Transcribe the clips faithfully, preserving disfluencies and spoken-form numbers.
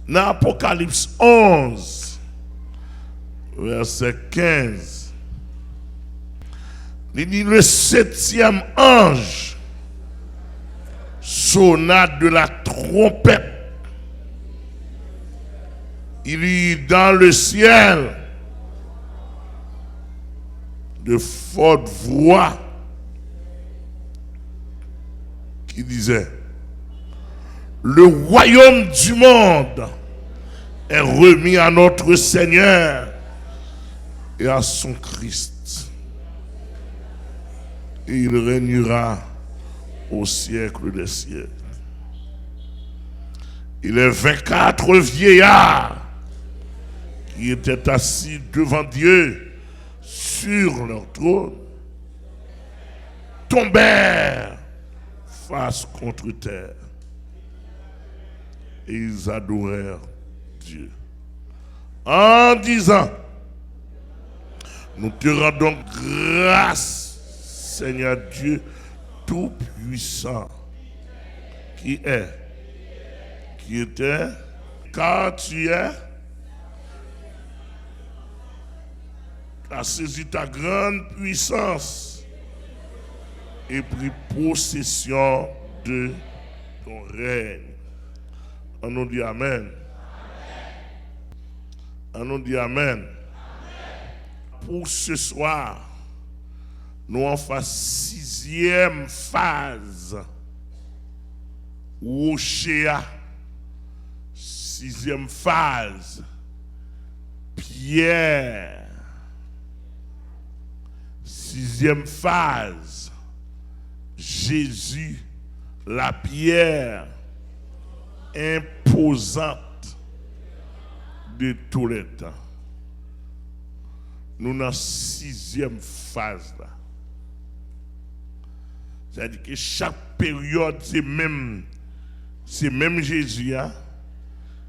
Nan Apokalips onz, vèsè kenz, li di, le septième ange sonna de la trompette. Il y eut dans le ciel de fortes voix qui disaient, le royaume du monde est remis à notre Seigneur et à son Christ. Et il régnera au siècle des siècles. Et les vingt-quatre vieillards qui étaient assis devant Dieu sur leur trône tombèrent face contre terre et ils adorèrent Dieu en disant, nous te rendons grâce, Seigneur Dieu Tout-Puissant, qui est, qui était, car tu es, tu as saisi ta grande puissance et pris possession de ton règne. Ann nou di amèn. Ann nou di amèn. Pou se swa, nou anfas sizyèm faz woche a. Sizyèm faz, pyè. Sizyèm faz, Jezi, la pierre imposante de tous les temps. Nou nan sizyèm faz la. Sètadi ke chak peryòd se menm, se menm Jezi a,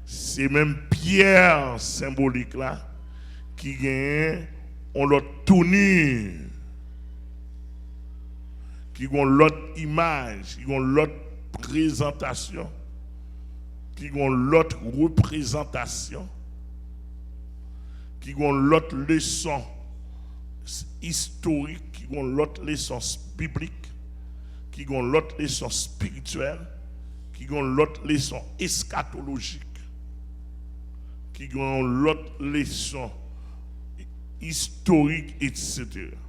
se menm pyè senbolik la ki genyen yon lòt touni, ki gen yon lòt imaj, ki gen yon lòt prezantasyon, ki gen yon lòt reprezantasyon, ki gen yon lòt leson s-, istorik, ki gen yon lòt leson s-, biblik, ki gen yon lòt leson espirityèl, ki gen yon lòt leson eskatolojik, ki gen yon lòt leson i-, istorik, etsetera.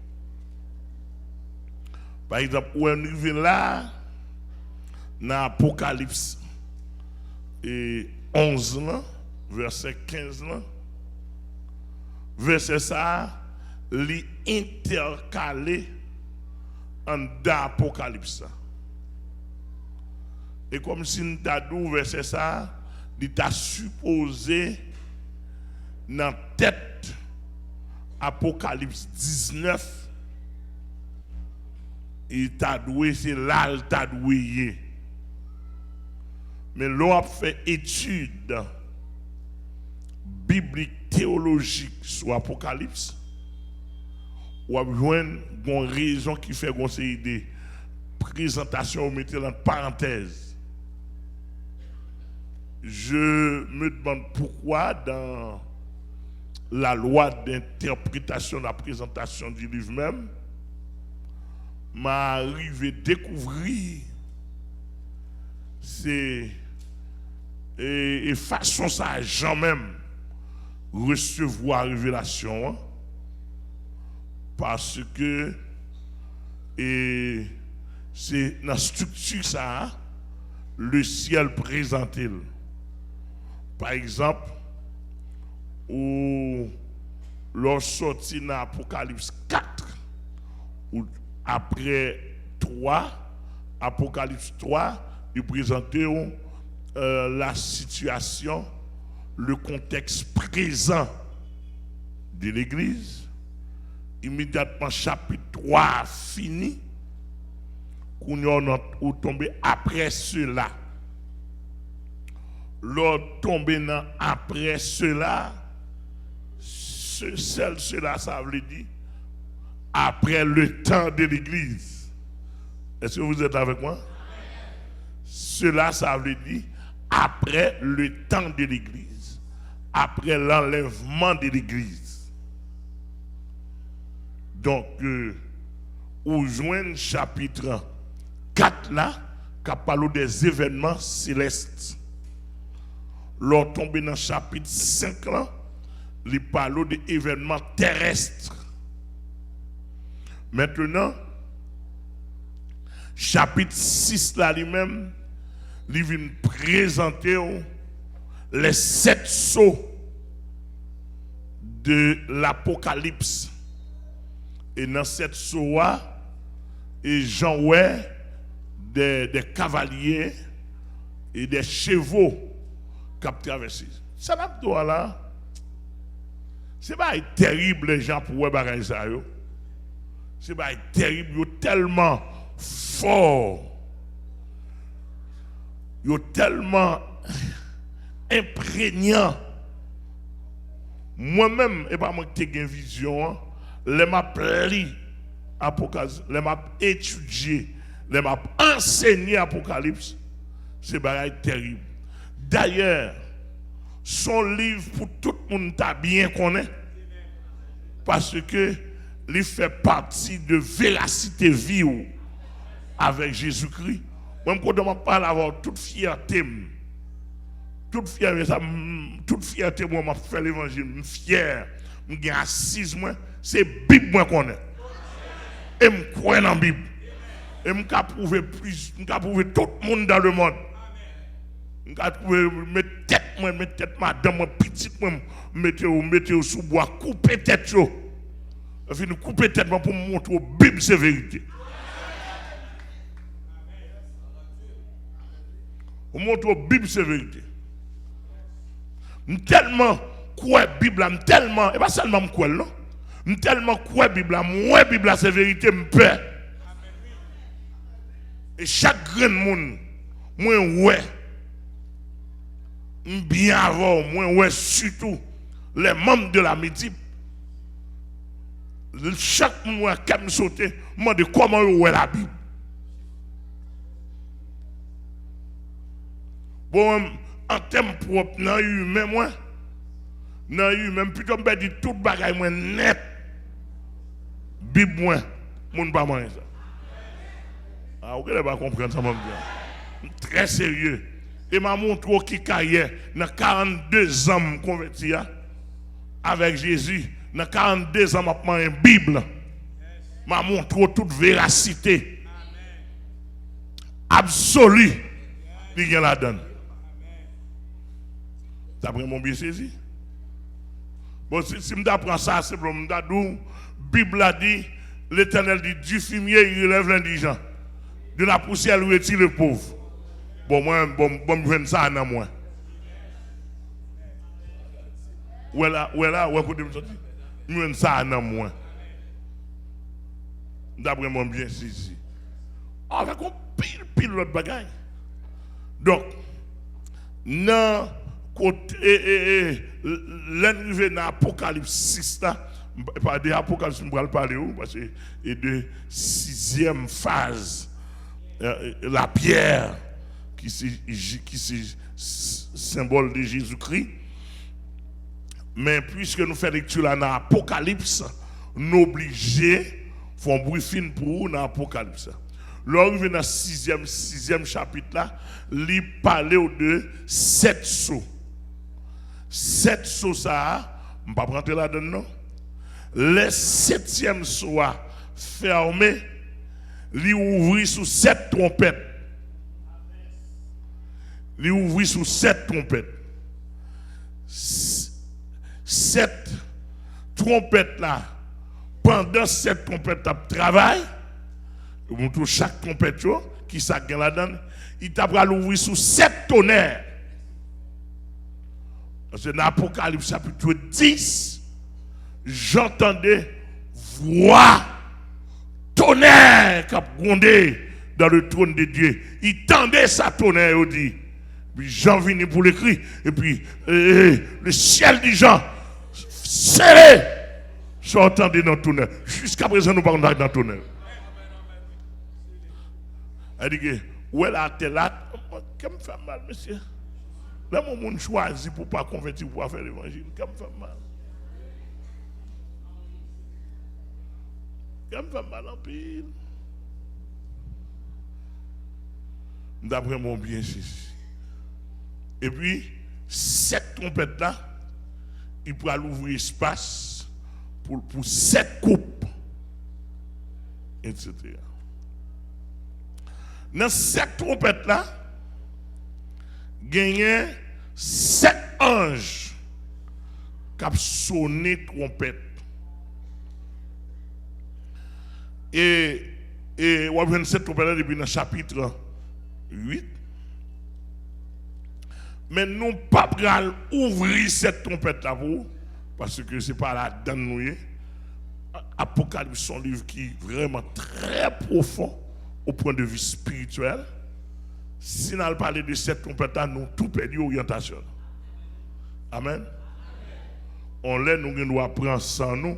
Pa egzanp, ou wè n rive la, nan Apokalips, e, onz lan, vèsè kenz lan, vèsè sa a, li entèkale anndan Apokalips la. E kòmsi n ta di w vèsè sa a, li ta sipoze nan tèt Apokalips diznèf, li ta dwe, se la l ta dwe ye. Men lè w ap fè etid biblik, teyolojik sou Apokalips, w ap jwenn gon rezon ki fè gon seri de prezantasyon yo mete l ant parantèz. Je me demande pourquoi dans la loi d'interprétation de la présentation du livre même, m a rive dekouvri se, e, e fason sa Jan menm resevwa revelasyon an, paske, e, se nan estrikti sa a, lesyèl prezante l. Pa egzanp, ou, lè w sòti nan Apokalips kat, ou, apre twa, Apokalips twa, li prezante w, euh, la situation, le contexte présent de l'église. Imedyatman chapit twa a fini, kounye a w nan, ou tonbe après cela. Lè w tonbe nan après cela, se, sèl cela, sa vle di après le temps de l'église. Est-ce que vous êtes avec moi? Cela, sa vle di après le temps de l'église, après l'enlèvement de l'église. Donk, euh, ou jwenn chapit kat la k ap pale w des événements célestes. Lè w tonbe nan chapit senk lan, li pale w de evènman terès. Mentnan, chapit sis la li menm, li vin prezante w les sept sceaux de l'Apocalypse. E nan sèt so a, e Jan wè de, de kavalye e de chevo k ap travèse. Sa n ap di w a la, se bagay terib lè jan pou wè bagay sa yo. Se bagay terib, yo tèlman fò, yo tèlman enprenyan. Mwen menm, e pa mwen ki te gen vizyon an, lè m ap li Apokalips, lè m ap etidye, lè m ap ansenye Apokalips, se bagay terib. Dayè, se yon liv pou tout moun ta byen konnen, paske li fè pati de verasite vi w avèk Jezikri. Mwen, m kontan m ap pale avè w tout fyète m. Tout fyè, sa, m, tout fyète mwen, m ap fè levanjil. M fyè. M gen asiz mwen. Se Bib mwen konnen. E m kwè nan Bib. E m ka pwouve plis, m ka pwouve tout moun dans le monde. M ka pwouve, met tèt mwen, met tèt madanm mwen, pitit mwen, m mete yo, mete yo sou bwa, koupe tèt yo. Yo fini koupe tèt mwen pou m montre w Bib se verite. Ou montre w Bib se verite. M tèlman kwè Bib la, m tèlman, e pa sèlman m kwè l non. M tèlman kwè Bib la, m wè Bib la se verite, m pè. E chak grenn moun mwen wè, m byen avè w, mwen wè sitou les membres de la MIDIP. Chak moun wè kè m sote, m mande kòman yo wè Labib. Bon, an tèm pwòp, nan imen mwen, nan imen m, pito m pèdi tout bagay mwen nèt. Bib mwen, moun pa manyen sa. A, ou genlè pa konprann sa m ap di a. M trè serye. E m a montre w ki karyè nan karannde zan m konvèti a, avèk Jezi, nan karannde zan m ap manyen Bib la, m a montre w tout verasite absoli li gen ladan l. Sa pran bon byen sezi. Bon, si, si m ta pran sa, senpleman, m ta di w, Bib la di, Letènèl di, du fumier, il relève l'indigent. De la poussière, il retire le pauvre. Bon, mwen, bon, bon, m jwenn sa nan mwen. Wè la, wè la, wè kote m soti. M jwenn sa nan mwen. M ta pran bon byen sezi. Avèk yon pil, pil lòt bagay. Donk, nan kote, e, e, e, lè n rive nan Apokalips sis la, m pa de Apokalips m pral pale w, paske e de sizyèm faz, e, e, lapyè, ki se, ki se s-, senbòl de Jezikri. Men, piske nou fè lekti la nan Apokalips, nou oblije fè yon brifin pou ou nan Apokalips la. Lè w rive nan sizyèm, sizyèm chapit la, li pale w de sèt so. Sèt so sa a, m p ap rantre ladan l non. Lè setyèm so a fèmen, li ouvri sou sèt twonpèt. Li ouvri sou sèt twonpèt. S-, sèt twonpèt la, pandan sèt twonpèt ap travay, yo montre w chak twonpèt yo, ki sa k gen ladan l, li ta pral ouvri sou sèt tonè. Paske nan Apokalips chapit dis, Jan tande vwa tonè k ap gwonde dans le trône de Dieu. Li tande sa tonè yo di. Epi Jan vini pou l ekri. Epi, e, e, le ciel di Jan, sele sa w tande nan tonè. Jiskaprezan, nou pa konn sa k nan tonè. Sa di ke, wè latè la, kè m fè mal, mesye. Lè yon moun chwazi pou pa konvèti, pou pa fè levanjil, kè m fè m mal. Kè m fè m mal anpil. M t ap renmen w byen sezi. Epi, sèt twonpèt la, li pral ouvri espas pou, pou sèt koup, etsetera. Nan sèt twonpèt la, genyen sèt anj k ap sonnen twonpèt. E, e w ap jwenn sèt twonpèt la depi nan chapit uit. Men nou pa pral ouvri sèt twonpèt la pou ou, paske se pa ladann nou ye. Apokalips se yon liv ki vrèman trè pwofon o pwen de vi espirityèl. Si n al pale de sèt twonpèt la, nou tou pèdi oryantasyon nou. Amèn. On lè nou gen dwa pran san nou,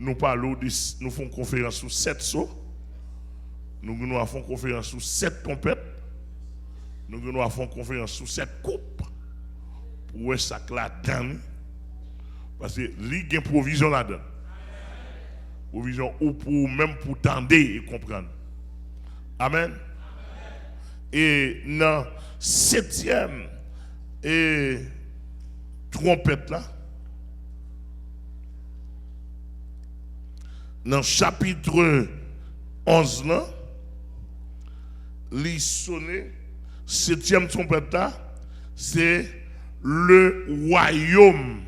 nou pale w de, nou fè yon konferans sou sèt so, nou gen dwa fè yon konferans sou sèt twonpèt, nou gen dwa fè yon konferans sou sèt koup, pou wè sa k ladan li, paske li gen pwovizyon ladan. Pwovizyon ou pou ou menm pou tande e konprann. Amèn. E nan setyèm e twonpèt la, nan chapit onz lan, li sonnen, setyèm twonpèt la, se le royaume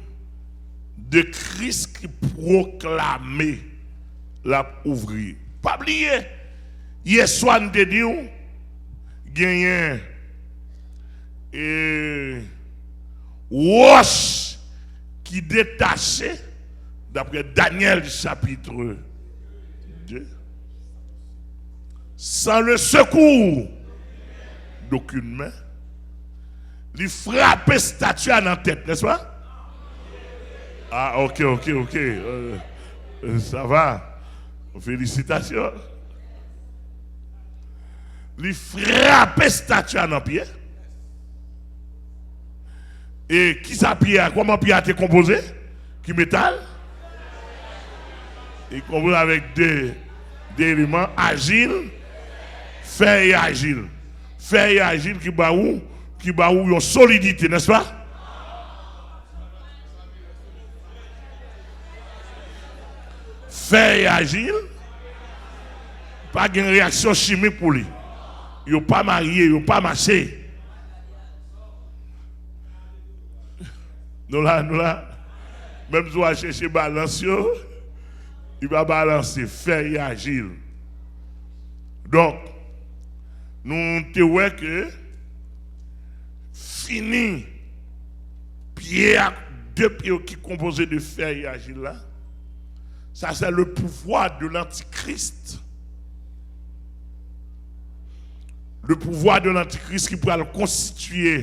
de Christ ki pwoklame l ap ouvri. Pa bliye, yèswa n te di w, genyen, e, wòch ki detache, daprè Danyèl chapit de, sans le secours d'aucune main, li frape estati a nan tèt, n'est-ce pas? Ah, ok, ok, ok. Euh, euh, ça va. Felisitasyon. Li frape estati a nan pye. E kisa pye a, kòman pye a te konpoze? Ki metal? Li konpoze avèk de, de eleman, ajil, fè e ajil. Fè e ajil ki ba ou, ki ba ou yon solidite, n'est-ce pas? Fè e ajil, pa gen reyaksyon chimik pou li. Yo pa marye, yo pa mache. Nou la, nou la. Menm si w al chèche balans yo, li pa balanse, fè e ajil. Donk, nou te wè ke fini pye a, de pye yo ki konpoze de fè e ajil la, sa se le pouvwa de lantikris. Le pouvwa de lantikris ki pral konstitye,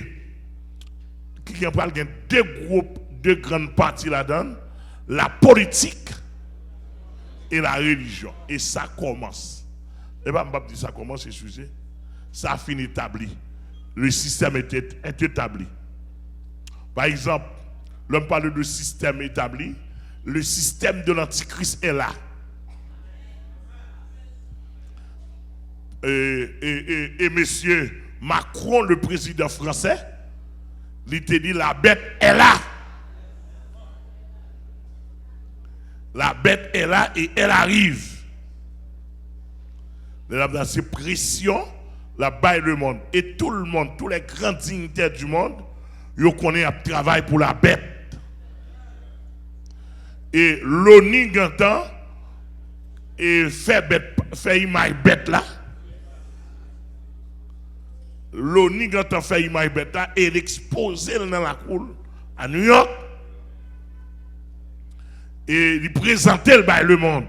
ki gen, pral gen de gwo, de grann pati ladan l, la politik e la relijyon. E sa kòmanse. E pa, m p ap di sa kòmanse, eskize. Sa fin etabli. Le système est, est établi. Par exemple, lè m pale de système établi, le système de l'antichrist est là. E, e, e, e mesye Macron, le président français, li te di, la bête est là. La bête est là et elle arrive. Lè l ap di, se presyon l ap bay lemonn. E tout lemonn, tous les grands dignitaires du monde, yo konnen y ap travay pou la bête. E loni gentan, e fè bèt, fè imaj bèt la. Loni gentan fè imaj bèt la e l ekspoze l nan lakou l a New York. E li prezante l bay lemonn.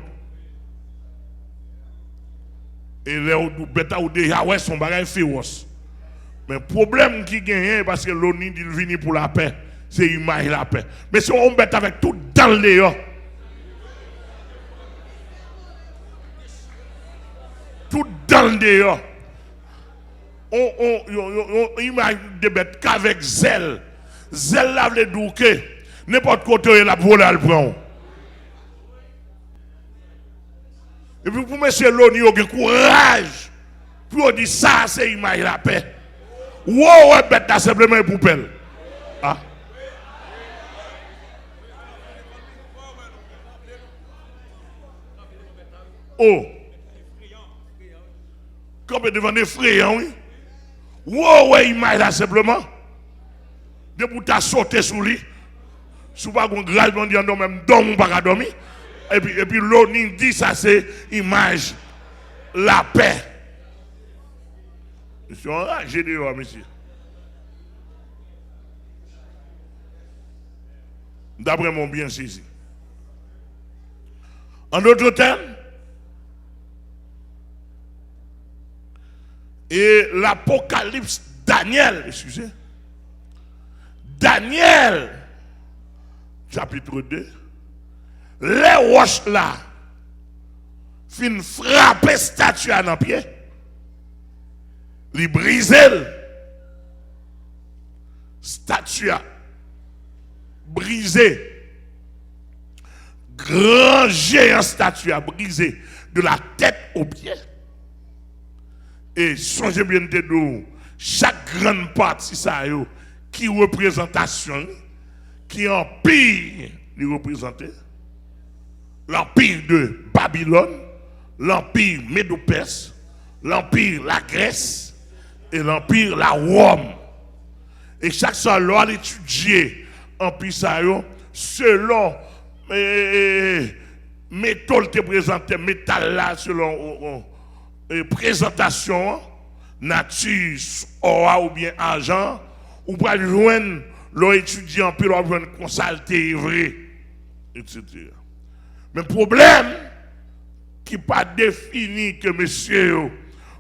E lè w di bèt la, ou deja wè se yon bagay fewòs. Men pwoblèm ki genyen, paske loni di l vini pou lapè, se imaj lapè. Men se yon bèt avèk tout dan l deyò. Tout dan l deyò. On, on, yon, yon, yon imaj de bèt k avèk zèl. Zèl la vle di w ke nenpòt kote w ye, l ap vole al pran w. Epi pou mesye Loni yo gen kouraj pou yo di sa a se imaj lapè. Wo, wè bèt la senpleman e pou pè l. Ah. Oh. Kanpe devan n efreyan, wi. Wo, wè imaj la senpleman. Depi w ta sote sou li, si w pa gon gras Bondye anndan w, menm dòmi w pa ka dòmi. Epi, epi Loni di sa se imaj lapè. Misye anraje deyò a, mesye. Daprè mwen, w byen sezi. An dòt tèm, e Lapokalips Danyèl, eskize, Danyèl, chapit de, lè wòch la fin frape estati a nan pye, li brize l. Estati a brize. Gran jeyan estati a brize de la tèt o pye. E sonje byen m te di w, chak grenn pati sa yo ki reprezantasyon li, ki anpi li reprezante, lanpi de Babilòn, lanpi Medopès, lanpi Lagrès e lanpi Lawòm. E chak sa, lè w al etidye anpi sa yo, selon, e, e, e, meto l te prezante, metal la, selon, o, o, e, prezantasyon an, nati s-, ò a oubyen ajan an, ou pral jwenn, lè w etidye anpil, w ap jwenn konsa l te ye vre, etsetera. Men pwoblèm ki pa defini ke mesye yo,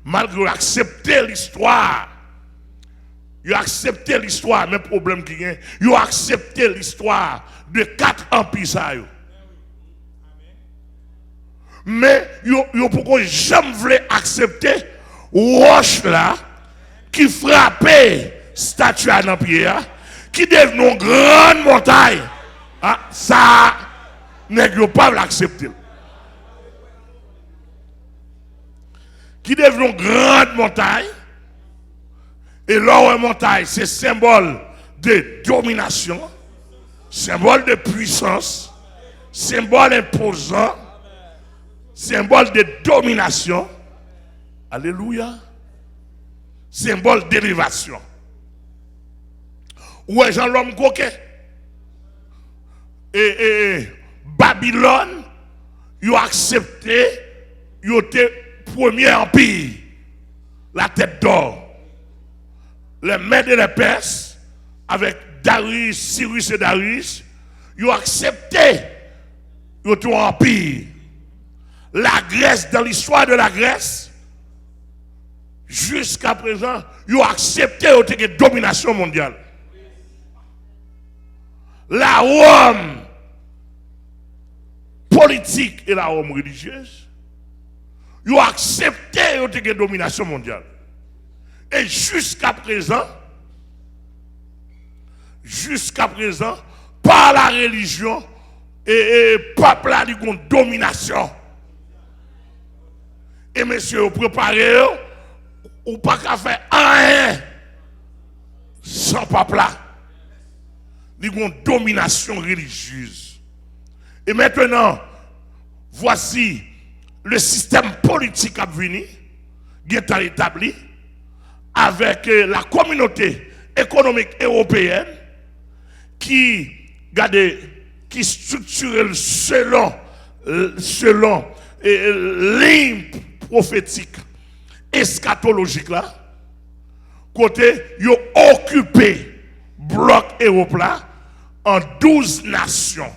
malgre yo aksepte listwa, yo aksepte listwa, men pwoblèm ki gen, yo aksepte listwa de kat anpi sa yo. Men yo, yo poko janm vle aksepte wòch la ki frape estati a nan pye a, ki devni yon grann montay. A, sa a, nèg yo pa vle aksepte l. Ki devni yon grann montay, e lè w wè montay, se senbòl de dominasyon, senbòl de pwisans, senbòl enpozan, senbòl de dominasyon. Alelouya. Senbòl delevasyon. Ou wè jan lòm koken? E, e, e, Babilòn, yo aksepte, yo te premye anpi, la tête d'or. Les Mèdes et les Perses, avec Darius, Cyrus et Darius, yo aksepte, yo te yon anpi. Lagrès, dans l'histoire de la Grèce, jiskaprezan, yo aksepte yo te gen dominasyon mondyal. Lawòm politik e lawòm relijyez, yo aksepte yo te gen dominasyon mondyal. E jiskaprezan, jiskaprezan, pa la relijyon, e, e pèp la li gon dominasyon. E mesye yo prepare yo, ou pa ka fè anyen san pèp la. Li gon dominasyon relijyez. E mentnan, vwasi le sistèm politik ap vini, gentan etabli, avèk, eh, la kominote ekonomik ewopeyèn ki, gade, ki estriktire l selon, selon, eh, liy pwofetik eskatolojik la, kote yo okipe blòk Ewòp la an douz nasyon.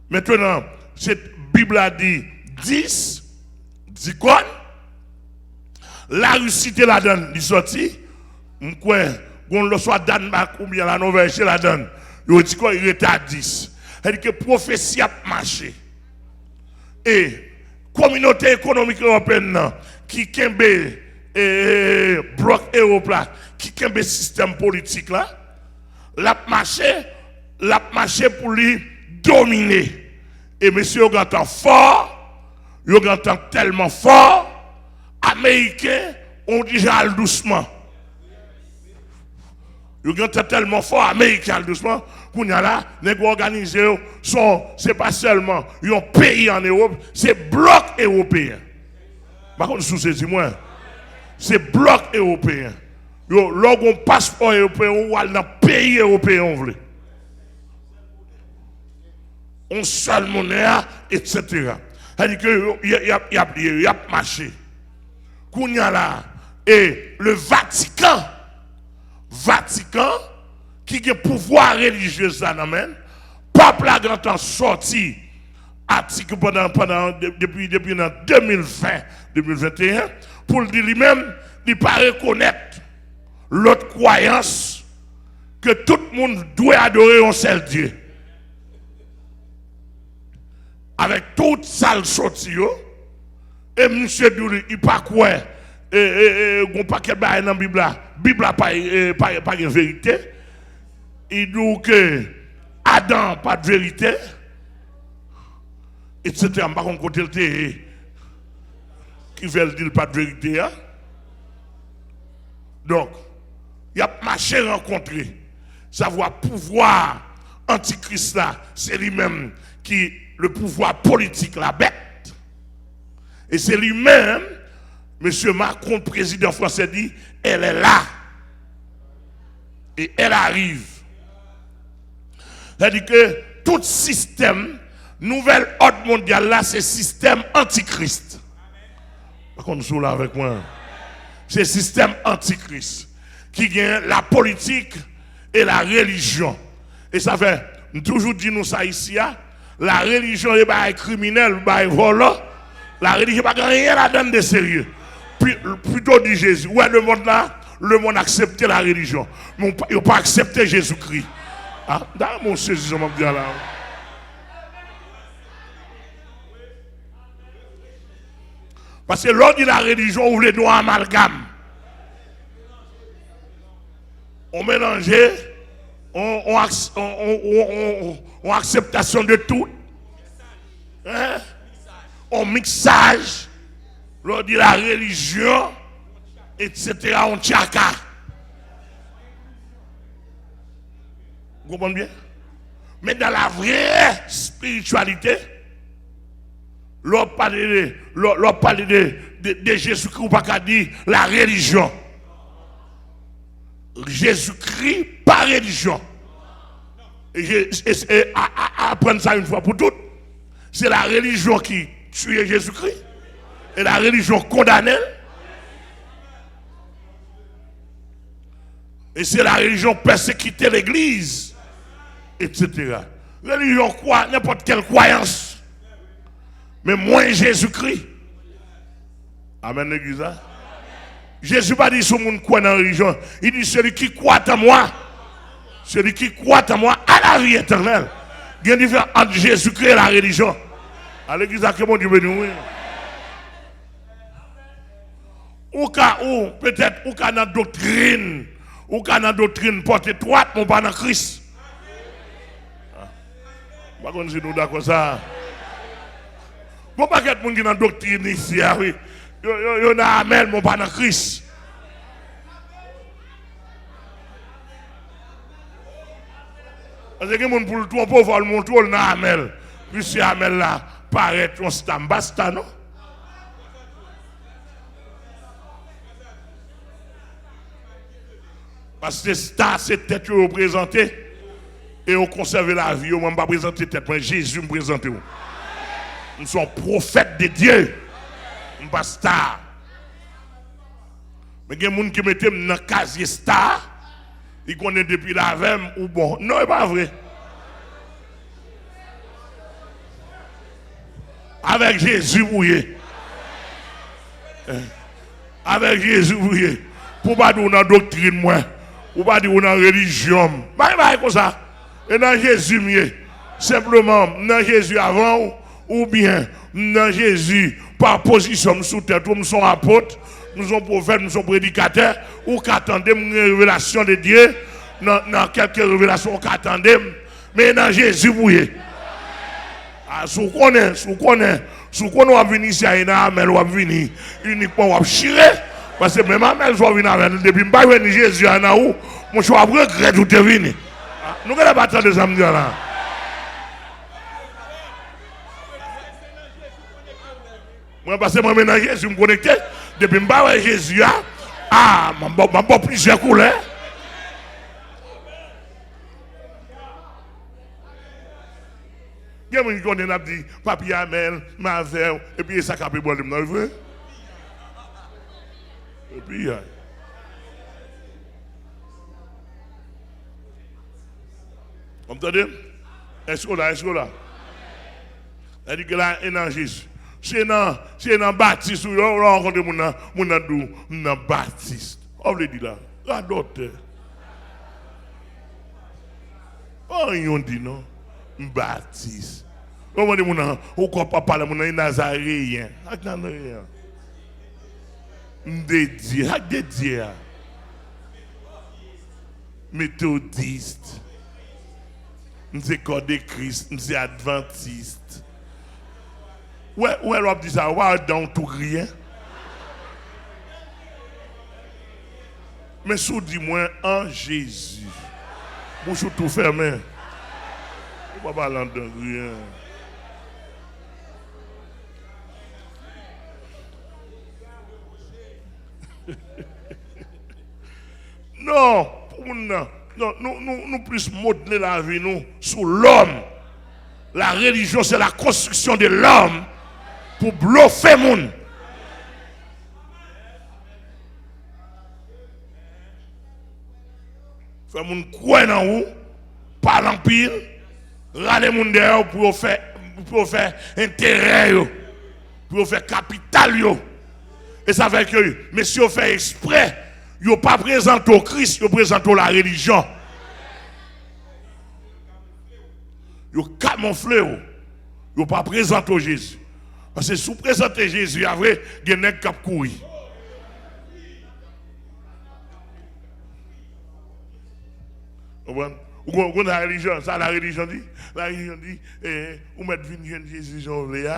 Mentnan, se Bib la di dis, dikòn, Larisi te ladann, li sòti, m kwè, gon lòswa Dànmak oubyen Lanòvèj te ladann, yo di kò, li rete a dis. Sètadi ke pwofesi ap mache. E kominote ekonomik ewopeyèn nan, ki kenbe, e, blòk Ewòp la, ki kenbe sistèm politik la, L ap mache, l ap mache pou li domine. E mesye yo gentan fò, yo gentan tèlman fò, Ameriken, on dijan al dousman. Yo gentan tèlman fò, Ameriken al dousman. Kounye a la, nèg yo òganize yo, se pa sèlman yon peyi ann Ewòp, se blòk ewopeyen. M pa konn si w sezi mwen. Se blòk ewopeyen. Yo, lè w gen yon paspò ewopeyen, ou al nan peyi ewopeyen w vle. On sèl monnen a, etsetera. Sa di ke yo, y, y ap, y ap, y ap mache. Kounye a la, e le Vatikan, Vatikan, ki gen pouvwa relijye sa nan men l, pap la gentan sòti atik pandan, pandan, de, depi, depi nan de mil ven, de mil venteyen, pou l di li menm, li pa rekonèt lòt kwayans ke tout moun dwe adore yon sèl Dye. Avèk tout sa l sòti yo, e misye di w li, li pa kwè, e, e, e, gon pakèt bagay nan Bib la, Bib la pa, e, pa, pa gen verite. Li di w ke Adan pa t verite, etsetera. M pa konn kote l te ye ki fè l di l pa t verite a. Donk, y ap mache rankontre. Savwa pouvwa antikris la, se li menm ki le pouvwa politik la bèt. E se li menm, mesye Macron, prezidan fransè, di, elle est là. Et elle arrive. Sa di ke tout sistèm, nouvèl òd mondyal la, se sistèm antikris. Pa konn si w la avèk mwen. Se sistèm antikris ki gen la politik e la relijyon. E sa fè, m toujou di nou sa isi a, la relijyon se bagay kriminèl, bagay vòlò. La relijyon pa gen anyen ladan l de serye. Pi-, pito di Jezi. Ou wè lemonn la, lemonn aksepte la relijyon. Men yo pa, yo pa aksepte Jezikri. A, m ta renmen w sezi sa m ap di a la. Paske lè w di la relijyon, ou vle di yon amalgam. On melanje, on, on, aks-, on, on, on, on, on akseptasyon de tout. Hein? On miksaj. Lè w di la relijyon, etsetera, on tchaka. Ou konprann byen? Men dans la vraie spiritualité, lè w pale de, lè, lè w pale de, de, de Jezikri, ou pa ka di la relijyon. Jezikri pa relijyon. E Je-, e, e, a, a, aprann sa yon fwa pou tout. Se la relijyon ki tiye Jezikri. E la relijyon kondane l. E se la relijyon pèsekite legliz, etsetera. Relijyon kwa, nenpòt kèl kwayans. Men mwen Jezikri. Amèn, legliz la. Jezi pa di si yon moun kwè nan relijyon. Li di, celui qui croit en moi, celui qui croit en moi a la vie éternelle. Gen diferans ant Jezikri e la relijyon. A legliz la, ke Bondye beni w, wi. Ou ka, ou, petèt, ou ka nan doktrin. Ou ka nan doktrin pòt etwat, men w pa nan Kris. M pa konn si nou dakò sa. Gon pakèt moun ki nan doktrin isi a, wi. Yo, yo, yo nan amèl, men w pa nan Kris. Paske gen moun pou l twonpe w, fò l montre w l nan amèl. Piske amèl la parèt yon sta, m pa sta non. Paske sta se tèt yo yo prezante e yo konsève lavi yo. Mwen, m pa prezante tèt mwen, Jezi m prezante w. M se yon pwofèt de Dye. M pa sta. Men gen moun ki mete m nan kazye sta, li konnen depi l avè m, ou bon. Non, e pa vre. Avèk Jezi pou w ye. Avèk Jezi pou w ye. Pou w pa di w nan doktrin mwen. Ou pa di w nan relijyon m. Pa gen bagay konsa. E nan Jezi m ye. Senpleman, m nan Jezi avan w, oubyen m nan Jezi pa pozisyon m sou tèt ou, m se yon apot, m se yon pwofèt, m se yon predikatè, ou ka tande m gen revelasyon de Dye, Nan, nan kèlke revelasyon w ka tande m, men e nan Jezi pou w ye. A, si w konnen, si w konnen, si w konnen w ap vini isi a, e nan Amèl w ap vini, inikman w ap chire, paske menm Amèl sa w vin avè l, depi m pa jwenn Jezi a nan ou, monchè, w ap regrèt ou te vini. A, nou genlè pa tande sa m di a la. Mwen, pase mwen, men nan Jezi m konekte. Depi m pa wè Jezi a, a, m ap ba w, m ap ba w plizyè koulè. Gen moun ki konnen n ap di, "Papi Amèl, m avè w," epi e sa k ap ebranle m nan, vre? Epi, a. W ap tande m? Èske w la? Èske w la? Sa di ke la, e nan Jezi. Se nan, se nan batis ou, lè w rankontre moun nan, moun nan di w, "M nan batis." Sa w vle di la? Radòtè. Pa anyen w di non. M batis. Ou mande moun nan, ou kwè papa la, moun nan, e Nazareyen. Ak Nazareyen. M dedye. Ak dedye a. Metodis. M se kò de Kris. M se advantis. Wè, wè, lè w ap di sa, w pa wè dan w tou griyen? Men si w di mwen, an Jezi, bouch ou tou fèmen. Ou pa pale an dan griyen. Non, pou moun nan. Non, nou, nou, nou plis modle lavi nou sou lòm. La religion, c'est la construction de l'homme pou blofe moun. Fè moun kwè nan ou, pale anpil, rale moun dèyè w pou yo fè, pou yo fè enterè yo, pou yo fè kapital yo. E sa fè ke mesye yo fè eksprè, yo pa prezante w Kris, yo prezante w la relijyon. Yo kamonfle w. Yo pa prezante w Jezi. Paske si w prezante Jezi a vre, gen nèg k ap kouri. Konprann? Ou konn, ou konn sa relijyon, sa la relijyon di? La relijyon di, eh, ou mèt vin jwenn Jezi jan w vle a,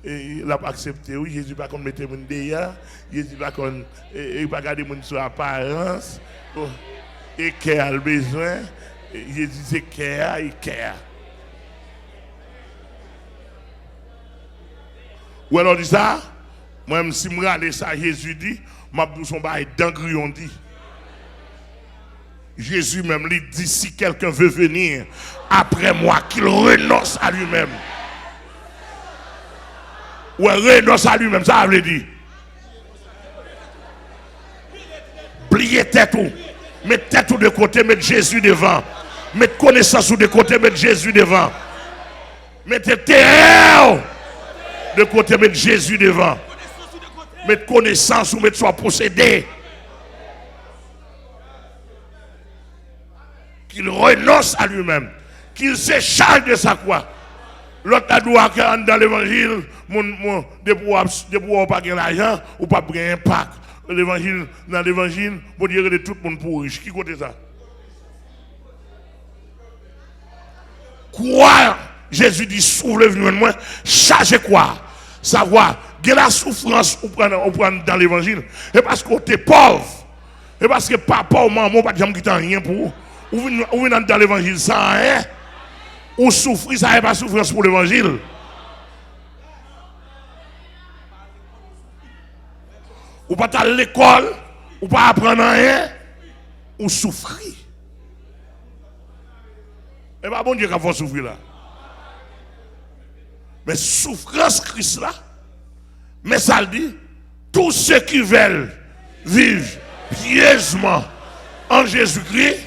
eh, l ap aksepte w. Jezi pa konn mete moun deyò. Jezi pa konn, eh, eh, li pa gade moun sou aparans. Oh, e kè a l bezwen. Eh, Jezi se kè a, e kè a. Ou wè lè w di sa? Mwen menm, si m rale sa Jezi di, m ap di w se yon bagay dan griyon di. Jésus même, li di, si quelqu'un veut venir après moi, qu'il renonce à lui-même. Ou wè, renonse à lui-même, sa vle di? Bliye tèt ou. Met tèt ou de kote, met Jezi devan. Met konesans ou de kote, met Jezi devan. Met enterè w de kote, met Jezi devan. Met konesans ou, met sa w posede. Qu'il renonce à lui-même, qu'il se charge de sa croix. Lòt la di w ke anndan levanjil, moun, moun, depi w ap, depi w pa gen lajan, ou p ap gen enpak. Levanjil, nan levanjil, Bondye rele tout moun pou rich. Ki kote sa? Kwa, Jezi di, si w vle vin jwenn mwen, chaje kwa. Sa vwa, gen la soufrans ou pran, ou pran nan levanjil. E paske w te pòv. E paske papa w, manman w pa t janm kite anyen pou ou. Ou vin, ou vin anndan levanjil san anyen. Ou soufri, sa e pa soufrans pou levanjil. Ou pa t al lekòl, ou pa aprann anyen, ou soufri. E pa Bondye k ap fè w soufri la. Men soufrans Kris la, men sa l di, tous ceux qui veulent vivre pieusement en Jésus-Christ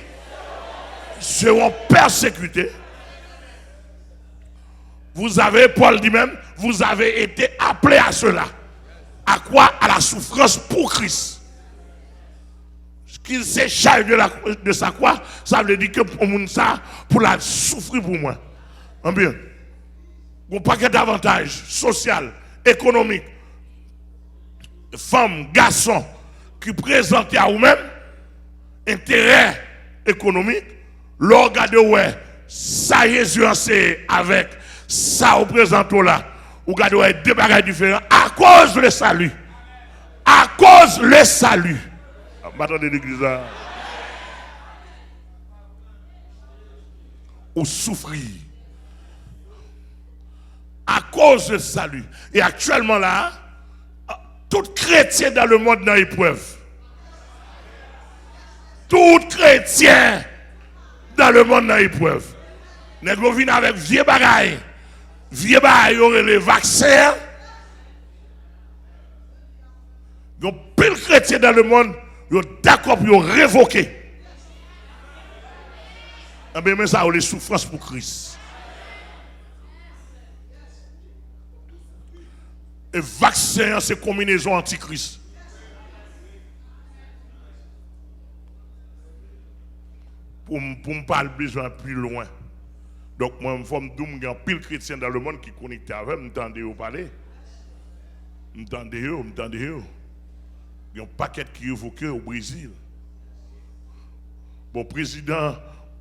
seront persécutés. Vous avez, Paul dit même, vous avez été appelés à cela. À quoi? À la souffrance pour Christ. Qu'il se charge de la, de sa croix, sa vle di ke pou moun sa, pou l al soufri pou mwen. Anpil. Gon pakèt avantaj sosyal, ekonomik, fanm, gason ki prezante a ou menm, enterè, ekonomik, lè w gade w wè sa Jezi anseye avèk sa w prezante w la, ou gade w wè de bagay diferan. Akoz le sali. Akoz le sali. M pa tande legliz la. Ou soufri. Akoz le sali. E aktyèlman la, tout kretyen dans le monde nan eprèv. Tout kretyen dans le monde nan eprèv. Nèg yo vin avèk vye bagay. Vye bagay yo rele vaksen an. Yon pil kretyen dans le monde, yo dakò pou yo revoke. Anben, men sa yo le soufrans pou Kris. E vaksen an se konminezon antikris. Pou m, pou m pa al bezwen pi lwen. Donk, mwen, fò m di w, m gen anpil kretyen dans le monde ki konekte avè m, m tande yo pale. M tande yo, m tande yo. Gen yon pakèt ki revoke o Brezil. Bon, prezidan,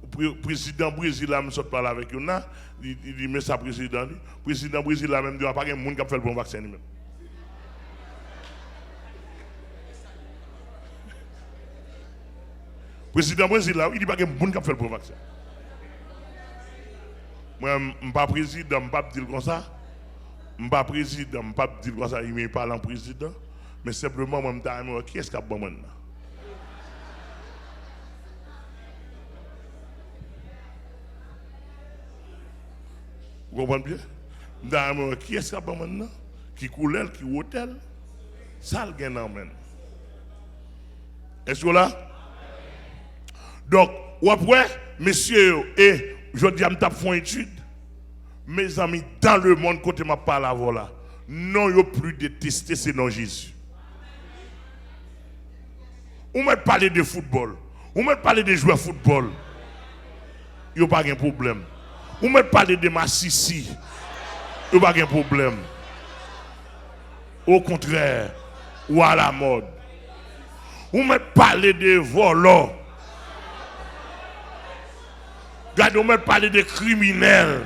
pre-, prezidan Brezil la, m sot pale avèk youn la, li, li di, men sa prezidan di. Prezidan Brezil la menm di, pa gen moun k ap fè l pran vaksen li menm. Prezidan Brezil la, wi, li pa gen moun k ap fè l pran vaksen. Mwen, m pa prezidan, m p ap di l konsa. M pa prezidan, m p ap di l konsa, li men pale an prezidan. Men senpleman, mwen, m ta renmen wè kiyès k ap ban mwen nan. Ou konprann byen? M ta renmen wè kiyès k ap ban mwen nan, ki koulè l, ki wotè l, sa l gen nan men l. Èske w la? Donk, w ap wè, mesye yo, e jodi a m t ap fè yon etid. Mezanmi, dans le monde kote m ap pale avè w la, non yo pli deteste se non Jezi. Ou mèt pale de foutbòl. Ou mèt pale de jwè foutbòl. Yo pa gen pwoblèm. Ou mèt pale de masisi. Yo pa gen pwoblèm. Okontrè, ou alamòd. Ou mèt pale de vòlò. Gade, ou mèt pale de kriminèl.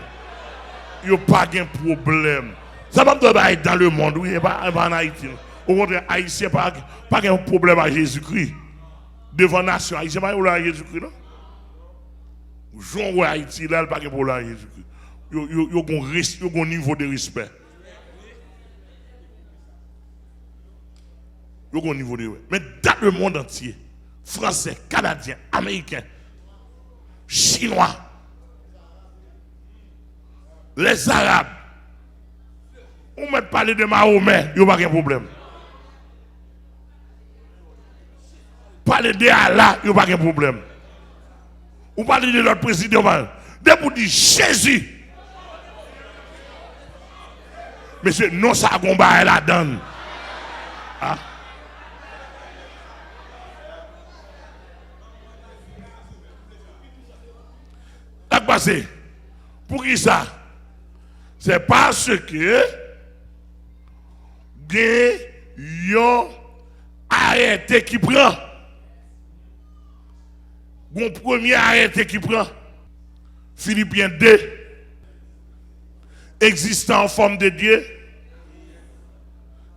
Yo pa gen pwoblèm. Sa pa m dwe bay dans le monde, wi, e pa, e pa ann Ayiti, non. Okontrè, Ayisyen pa, pa gen pwoblèm ak Jezikri. Devan nasyon, Ayisyen pa gen pwoblèm ak Jezikri, non. Jan w wè Ayiti la, l pa gen pwoblèm ak Jezikri. Yo, yo, yo gon res-, yo gon nivo de respè. Yo gon nivo de, men dans le monde entier, Fransè, Kanadyen, Ameriken, Chinwa, Lèzarab, ou mèt pale de Mahomè, yo pa gen pwoblèm. Pale de Allah, yo pa gen pwoblèm. Ou pale de lòt prezidan, yo pa. Depi w di Jezi, mesye, non sa gon bagay ladan l. Ah. Sa k pase? Poukisa? C'est parce que gen yon arète ki pran. Gon premye arète ki pran. Filipyen de, existant en forme de Dieu,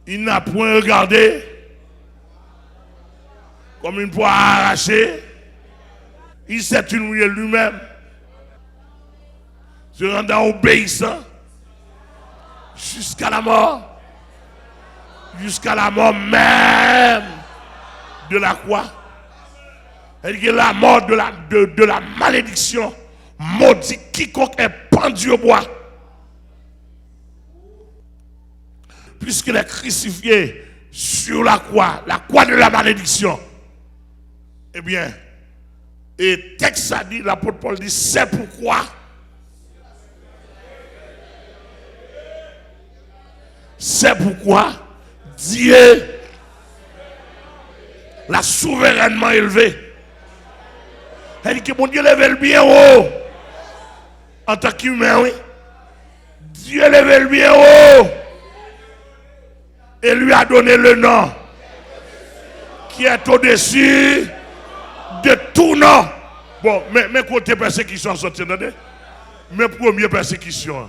il n'a point regardé comme une proie à arracher, il s'est humilié lui-même, se rendant obéissant jusqu'à la mort, jusqu'à la mort même de la croix. C'est-à-dire que la mort de la, de, de la malédiction, maudit quiconque est pendu au bois. Puisqu'il est crucifié sur la croix, la croix de la malédiction. Ebyen, e tèks sa di, lapot Pòl di, c'est pourquoi, c'est pourquoi Dieu l'a souverainement élevé. Sa di ke Bondye leve l byen wo. Antanke imen, wi. Dieu leve l byen wo. Et lui a donné le nom qui est au-dessus de tout nom. Bon, men, men kote pèsekisyon an soti, tande. Men premye pèsekisyon an.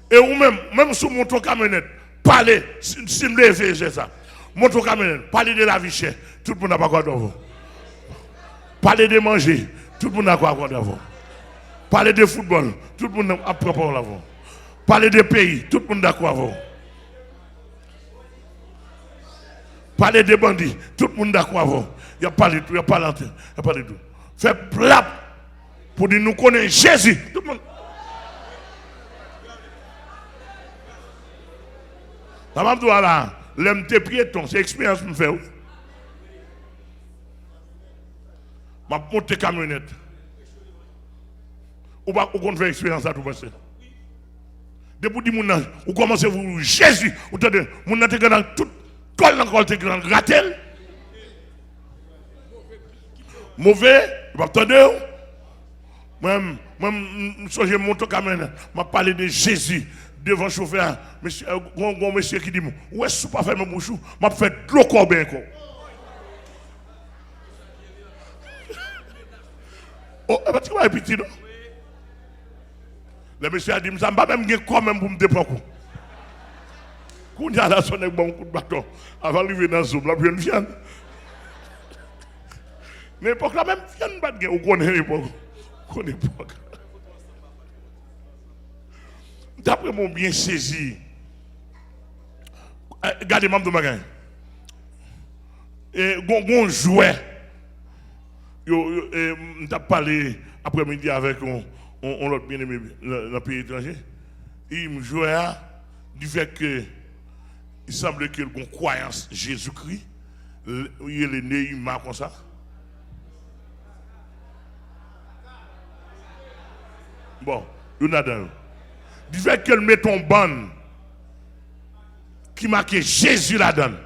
E ou menm, menm si w monte yon kamyonèt, pale, si, si m te fè sa, monte yon kamyonèt, pale de lavi chè, tout moun ap akòde avè w. Pale de manje, tout moun ap akòde avè w. Pale de foutbòl, tout moun ap pran pawòl avè w. Pale de peyi, tout moun dakò avè w. Pale de bandi, tout moun dakò avè w. Y ap pale tou, y ap pale antre, y ap pale tou. Fè plap pou di nou konnen Jezi. Tout moun. Sa m ap di w a la, lè m te pyeton, se eksperyans m fè wi. M ap monte kamyonèt. Ou pa, ou konn fè eksperyans sa tou, pastè. Depi w di moun nan, ou kòmanse voye Jezi, ou tande, moun nan te gen nan tout kòl nan kòl te gen nan grate l. Move, li p ap tande w. Mwen, mwen, m, m sonje m monte yon kamyonèt, m ap pale de Jezi devan chofè a. Mesye, gon, gon mesye ki di m, ou wè si w pa fèmen bouch ou, m ap fè dlo kòben ankò. Oh, e pa ti bagay piti non. Lè mesye a di m sa, m pa menm gen kò menm pou m te pran kou. Kounye a la, se yon nèg ban m kout baton. Avan l rive nan zo m, l ap jwenn vyann. Nan epòk la, menm vyann pa t gen, ou konnen epòk. Ou konnen epòk. Daprè mwen, w byen sezi. Eh, gade, m ap di w bagay. Eh, gon, gon jwè. Yo, yo, eh, m t ap pale aprèmidi avèk yon, yon, yon lòt byeneme nan, nan peyi etranje. Li di m jwè a, difèt ke li sanble ke l gon kwayans Jezikri, l, li rele Neymar konsa. Bon, youn ladan yo. Difèt ke l mete yon bann ki make Jezi ladan l,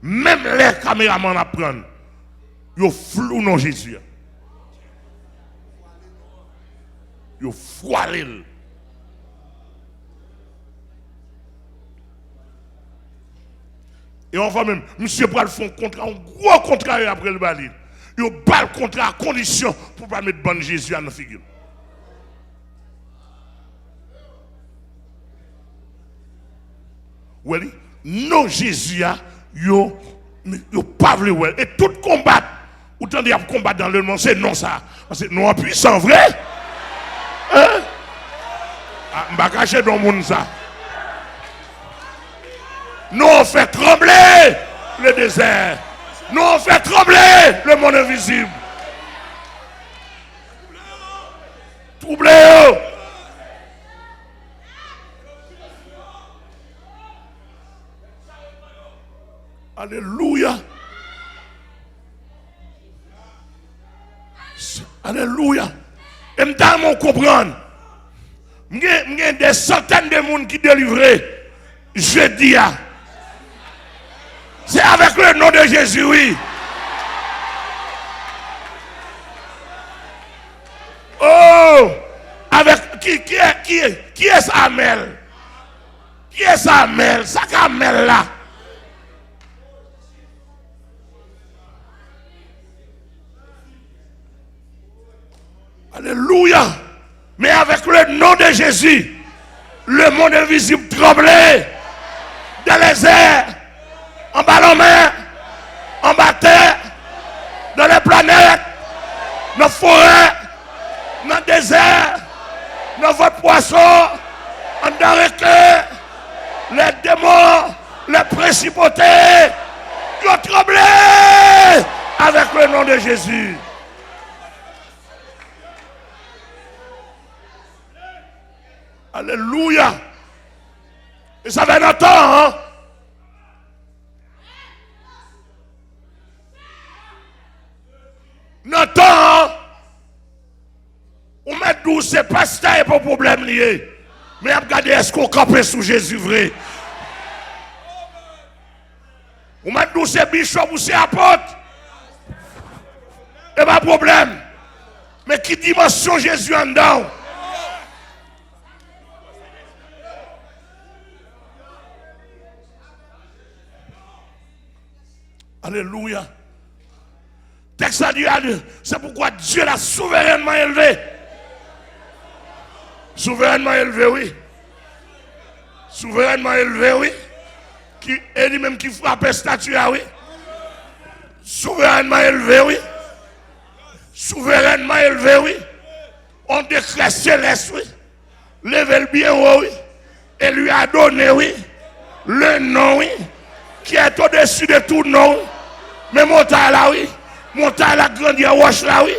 menm lè kameramann ap pran l, yo flou non Jezi a. Yo vwale l. E yon fwa menm, misye pral fè yon kontra, yon gwo kontra yo apre l ba li. Yo ba l kontra a kondisyon pou l pa met bann Jezi a nan figi l. Ou wè li? Non Jezi a, yo, yo pa vle wè l. E tout konbat ou tande y ap konbat nan lemonn, se non sa. Paske non an pwisan vre. Hein? Ah, m pa kache non moun sa. Non an fè tranble le dezè. Non an fè tranble lemonn envizib. Twouble yo. Alelouya. Alelouya. E m ta renmen w konprann. M gen, m gen de santèn de moun ki delivre jedi a. Se avèk le non de Jezi, wi. Oh! Avèk ki, ki, ki, kiyès Amèl? Kiyès Amèl? Sa k Amèl la? Alelouya. Men avèk le non de Jezi, lemonn envizib tranble. Dans les airs, anba lanmè, anba tè, dans les planètes, nan forè, nan dezè, nan vant pwason, anndan reken, les démons, les principautés, yo tranble avèk le non de Jezi. Alelouya. E sa fè nan tan an. Nan tan an, ou mèt di w se pastè e pa pwoblèm li ye. Men y ap gade èske w kanpe sou Jezi vre. Ou mèt di w se bichòp ou se apot. E pa pwoblèm. Men ki dimansyon Jezi anndan w? Alelouya. Tèks la di, a di, c'est pourquoi Dieu l'a souverainement élevé. Souverènman elve, wi. Souverènman elve, wi. Ki, e li menm ki frape estati a, wi. Souverènman elve, wi. Souverènman elve, wi. On dekrè selès, wi. Leve l byen wo, wi. Et lui a donné, wi, le nom, wi, qui est au-dessus de tout nom, wi. Men montay la, wi. Montay la grandi an wòch la, wi.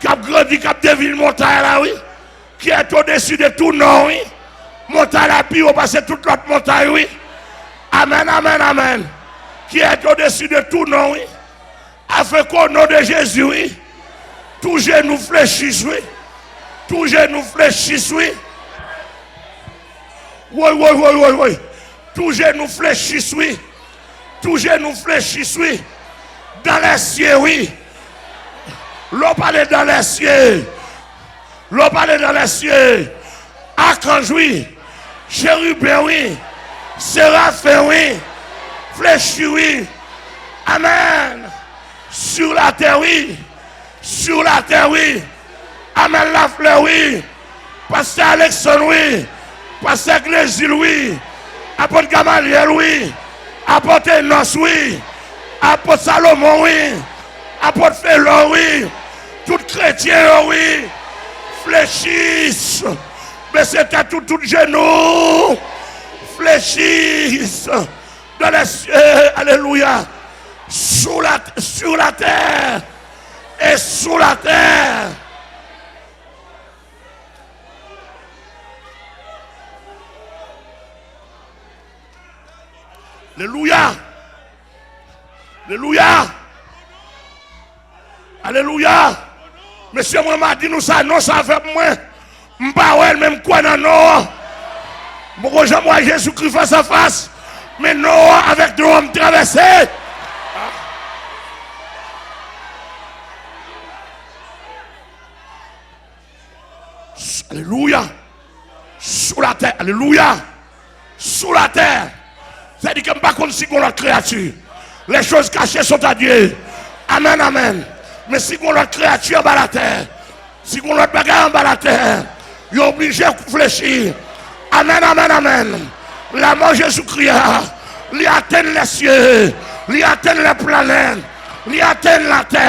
K ap grandi, k ap devni montay la, wi. Qui est au-dessus de tout nom, wi. Montay la pi wo pase tout lòt montay, wi. Amèn, amèn, amèn. Qui est au-dessus de tout nom, wi. Afin qu'au nom de Jésus, wi, tout genou fléchisse, wi. Tout genou fléchisse, wi. Woy, woy, woy, woy, woy. Tout genou fléchisse, wi. Tout genou fléchisse, wi. Dans les cieux, wi. Lè w pale dans les cieux. Lè w pale dans les cieux. Akanj, wi. Cheriben, wi. Serafen, wi. Flechi, wi. Amèn. Sur la terre, wi. Sur la terre, wi. Amèn Laflè, wi. Pastè Aleksann, wi. Pastè Glezil, wi. Apot Gamalyèl, wi. Apot Enòs, wi. Apot Salomon, wi. Apot Felò, wi. Tout kretyen yo, wi. Flechis. Bese tèt ou, tout jenou. Flechis. Dans les cieux, alelouya. Sous la, sur la terre et sous la terre. Alelouya. Alelouya. Alelouya. Mesye, mwen, m a di nou sa, non sa fè pou mwen. M pa wè l, men m kwè nan non an. M poko janm wè Jezikri fas a fas, men non an, avèk non an, m travèse. Alelouya. Sous la terre. Alelouya. Sous la terre. Sa di ke m pa konn si gon lòt kreyati. Les choses cachées sont à Dieu. Amèn, amèn. Men si gon lòt kreyati anba latè, si gon lòt bagay anba latè, yo oblije flechi. Amèn, amèn, amèn. Lanmò Jezikri a, li atenn lèsye, li atenn lèplanèt, li atenn latè,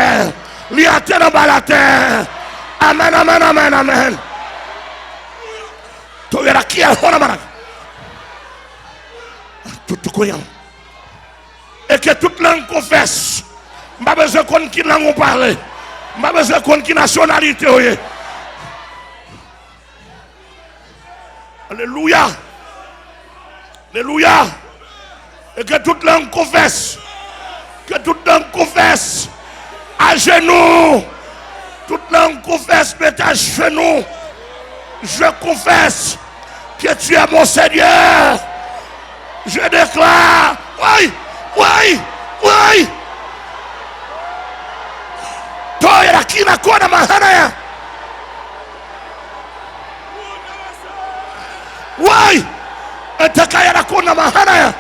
li atenn anba latè. Amèn, amèn, amèn, amèn. Toyera ki a hona mana. Tutukuyan. E ke tout lang konfès. M pa bezwen konn ki lang ou pale. M pa bezwen konn ki nasyonalite ou ye. Alelouya. Alelouya. E ke tout lang konfès. Ke tout lang konfès. Ajenou. Tout lang konfès, mete ajenou. Je confesse que tu es mon Seigneur. Je déclare. Woy! Woy! Woy! Toyera kina kona mahanaya. Woy! Etakayera kona mahanaya.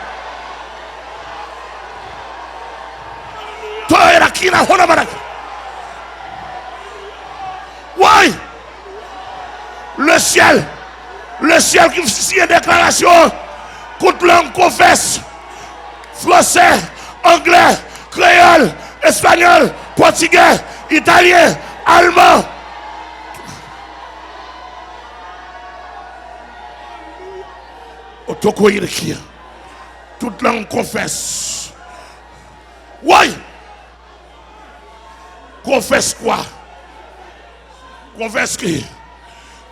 Toyera kina hona manaka. Woy! Le syèl, le syèl ki siyen deklarasyon, tout lang konfès, fransè, anglè, kreyòl, espanyòl, pòtigè, italyen, alman. Otokoyirikia. Tout lang konfès. Woy! Confesse quoi? Confesse que,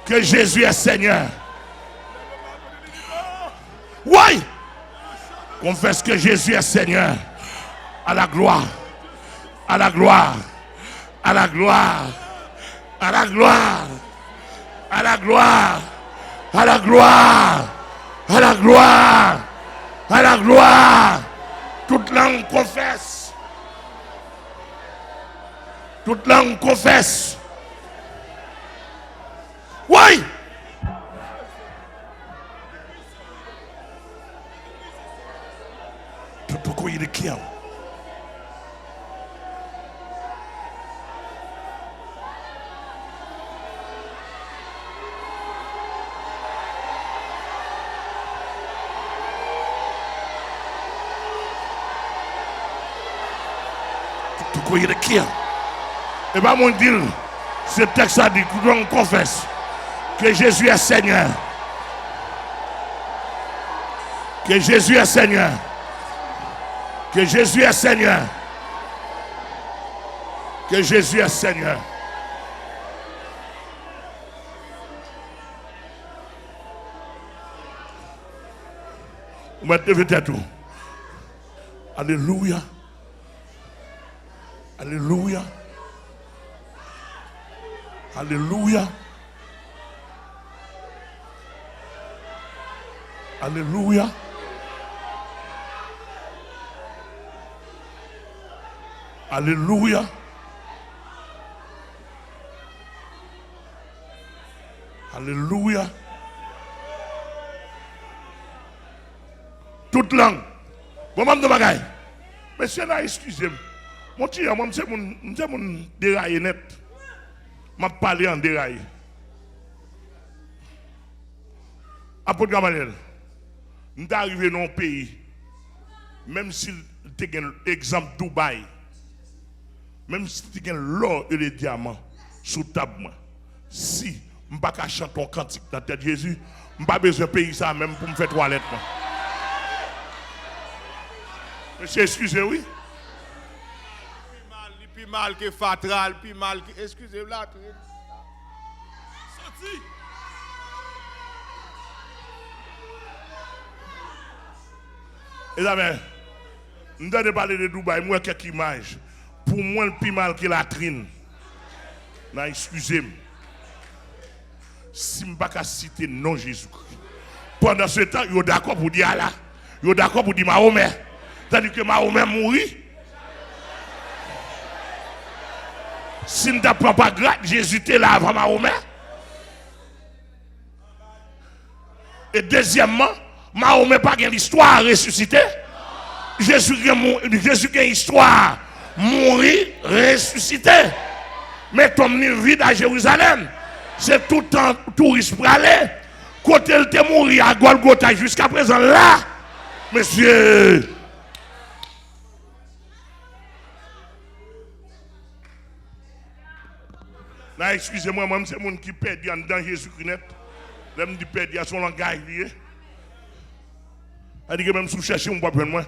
que Jésus est Seigneur. Oui. Confesse que Jésus est Seigneur. À la gloire. À la gloire. À la gloire. À la gloire. À la gloire. À la gloire. À la gloire. À la gloire. Tout lang konfès. Tout lang konfès. Woy! Tutukuirikia. Koye de kè. E pa mwen k di l. Se tèks la di, tout moun konfès. Que Jésus est Seigneur. Que Jésus est Seigneur. Que Jésus est Seigneur. Que Jésus est Seigneur. Ou mèt leve tèt ou. Alelouya. Alelouya. Alelouya. Alelouya. Alelouya. Alelouya. Tout lang. Bon, m ap di yon bagay. Mesye, n a eskize m. Mon ti jan, mwen, m se moun, m se moun deraye nèt. M ap pale an deraye. Apot Gamaliel, m ta rive nan yon peyi, menm si l te gen egzanp Dubai, menm si te gen lò e de dyaman sou tab mwen, si m pa ka chante yon kantik nan tèt Jezi, m pa bezwen peyi sa a menm pou m fè twalèt mwen. Mesye, eskize wi. Li pi mal, li pi mal ke fatra, li pi mal ke, eskize, latrin. Soti. Mezanmi, m tande pale de Dubai, m wè kèk imaj. Pou mwen, l pi mal ke latrin. N a eskize m. Si m pa ka site non Jezikri. Pandan se tan, yo dakò pou di Allah. Yo dakò pou di Mahomè. Tandis que Mahomè mouri. Si n ta pran pa grad, Jezi te la avan Mahomè. E dezyèmman, Mahomè pa gen istwa resisite. Jezi gen, mou- Jezi gen istwa mouri, resisite. Men tonm li vid a Jerizalèm. Se tout tan touris prale. Kote l te mouri a Gòlgota jiskaprezan la. Mesye. N a eskize mwen, mwen, m se moun ki pèdi anndan Jezikri nèt. Lè m di pèdi a, se yon langaj li ye. Sa di ke menm si w chèche m, ou p ap jwenn mwen.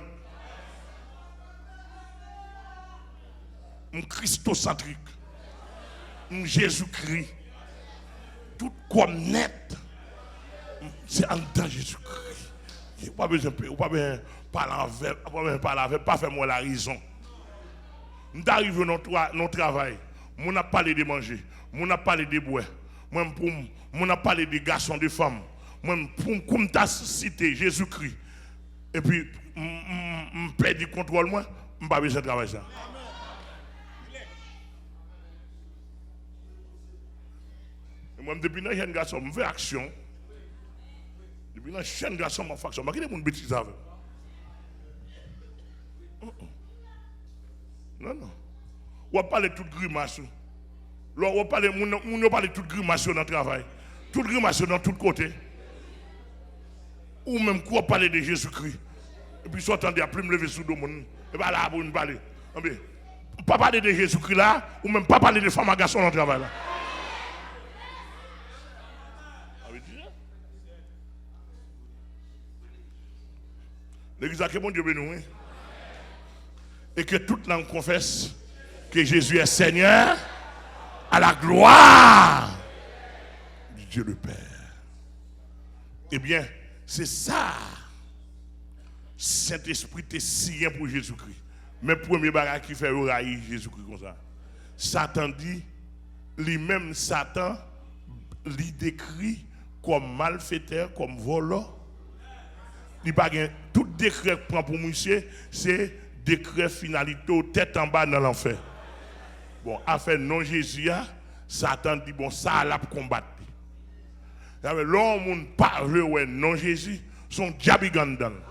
M kristosantrik. M Jezikri. Tout kò m nèt. M se anndan Jezikri. Ou pa bezwen pe, ou pa bezwen pale avè, ou pa bezwen pale avè, pa fè m wè larezon. M ta rive nan twa-, nan travay, moun ap pale de manje, moun ap pale de bwè. Mwen, m pou m, moun ap pale de gason, de fanm. Mwen, m pou m, kou m ta site Jezikri, epi m, m, m pèdi kontwòl mwen, m pa bezwen travay sa. E mwen, m depi nan jèn gason, m fè aksyon. Depi nan jèn gason, m ap fè aksyon. M pa kite moun betize avè m. Non, non. W ap pale tout grimas ou. Lè w ap pale, moun, moun yo pale tout grimas yo nan travay. Tout grimas yo nan tout kote. Ou menm, kou w ap pale de Jezikri, epi sa w tande a plim leve sou do moun, e pa la pou vin pale. Anben, pa pale de Jezikri la, ou menm pa pale de fanm ak gason nan travay la. Sa vle di sa. Legliz la, ke Bondye beni w, wi. Et que toute langue confesse que Jésus est Seigneur, à la gloire de Dieu le Père. Ebyen, se sa Sentespri te siyen pou Jezikri. Men premye bagay ki fè yo rayi Jezikri konsa. Satan di, li menm Satan, li dekri kòm malfetè, kòm vòlò. Li pa gen, tout dekrè k pran pou misye, se dekrè finalite w tèt anba nan lanfè. Bon, afè non Jezi a, Satan di, bon, sa a l ap konbat li. Sa vle, lè yon moun pa vle wè non Jezi, se yon dyab ki gen anndan l.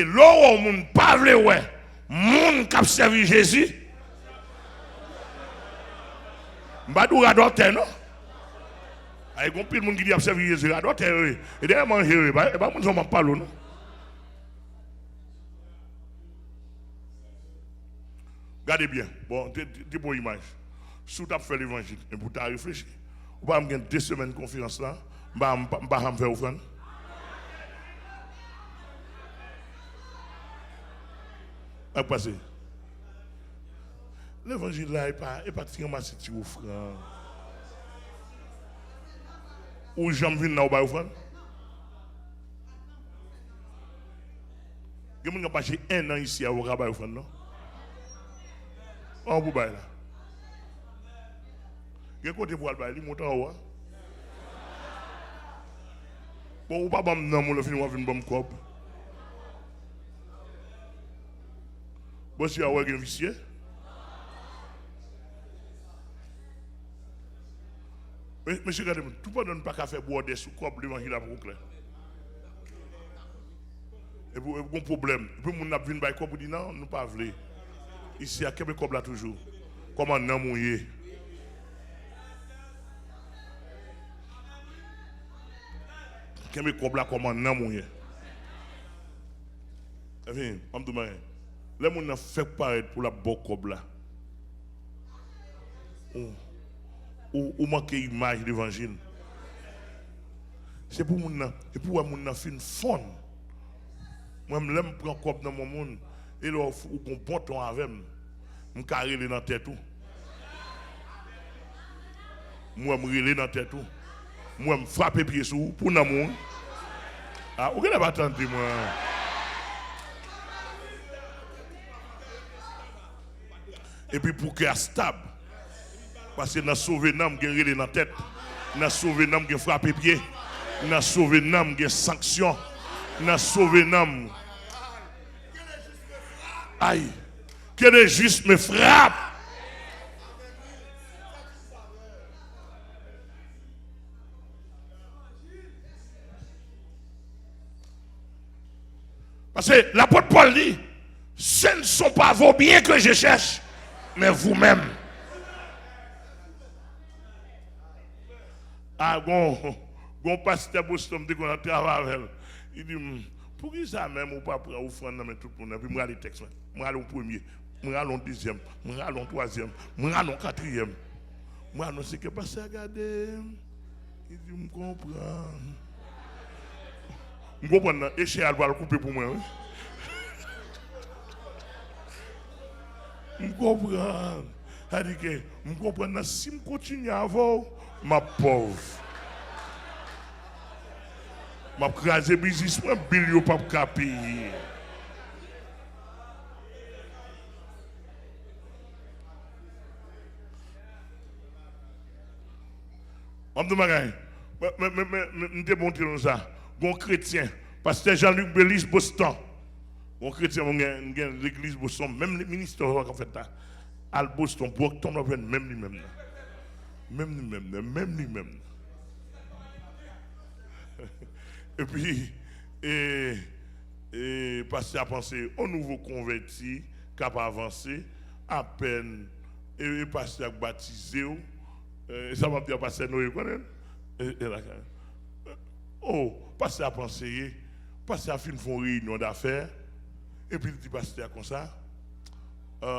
E lè w wè yon moun pa vle wè moun k ap sèvi Jezi, m pa di w radòtè non. Ay, gen anpil moun ki di y ap sèvi Jezi, radòtè yo ye. E dèyè manje yo ye, e pa, e pa moun sa w m ap pale w non. Gade byen. Bon, te, te, te bon imaj. Si w t ap fè levanjil, epi w ta reflechi, ou pa janm gen de semèn konferans la, m pa, m pa, m pa janm fè ofrann. Sa k pase? Levanjil la, e pa, e pa ti ranmase ti ofrann. Ou janm vin la, ou bay ofrann? Gen moun k ap mache en an isi a, ou pa ka bay ofrann, non? An pou bay la. Gen kote pou al bay, li monte anwo a. Bon, ou pa ban m nanm ou, lè fini w ap vin ban m kòb. Bon, si a wè gen visye. Men, mesye, gade, tou pandan n pa ka fè bwòdè sou kòb, levanjil la poko klè. Epi, epi gon pwoblèm. Epi moun ap vin bay kòb, ou di, "Non, nou pa vle." Isi a, kenbe kòb la toujou. Kòman nanm ou ye? Kenbe kòb la kòman nanm ou ye. Anfen, an m di w, lè moun nan fèk parèt pou l ap ba w kòb la, ou, ou, ou manke imaj levanjil. Se pou moun nan, se pou wè moun nan fin fonn. Mwen, lè m pran kòb nan men moun, e lè w, ou gon bon ton avè m, m ka rele nan tèt ou. M wè m rele nan tèt ou. M wè m frape pye sou ou pou nanm ou. A, ou genlè pa tande mwen. Epi pou kè a stab. Paske nan sove nanm gen rele nan tèt. Nan sove nanm gen frape pye. Nan sove nanm gen sanksyon. Nan sove nanm. Ay, que le juste me frappe. Paske lapot Pòl di, ce ne sont pas vos biens que je cherche, mais vous-même. A, gon, gon pastè Boston m te konn ap travay avè l. Li di m, "Poukisa menm ou pa pran ofrann nan men tout moun nan?" Epi m rale tèks mwen. M rale yon premye. M rale yon dezyèm. M rale yon twazyèm. M rale yon katriyèm. M anonse ke pastè a gade m. Li di, "M konprann." M konprann nan, e chè a l pral koupe pou mwen, wi. M konprann. Sa di ke m konprann nan, si m kontinye avè w, m ap pòv. M ap kraze biznis mwen, bil yo p ap ka peye. Ban m di w bagay. Mwen, mwen, mwen, mwen, mwen, m te montre nou sa. Gon kretyen, pastè Jean-Luc Belize Boston. Gon kretyen, mwen gen, gen legliz Boston, menm ministè sa k ap fèt la. Al Boston, Brockton, w ap jwenn menm li menm nan. Menm li menm nan, menm li menm nan. Epi, e, e, pastè a panse, yon nouvo konvèti k ap avanse, apèn, e, e pastè a batize w, e, sa m ap di a pastè Noye, konnen? E, e la, o, pastè a panse, pastè a fin fè yon reyinyon dafè, epi l di pastè a konsa, e,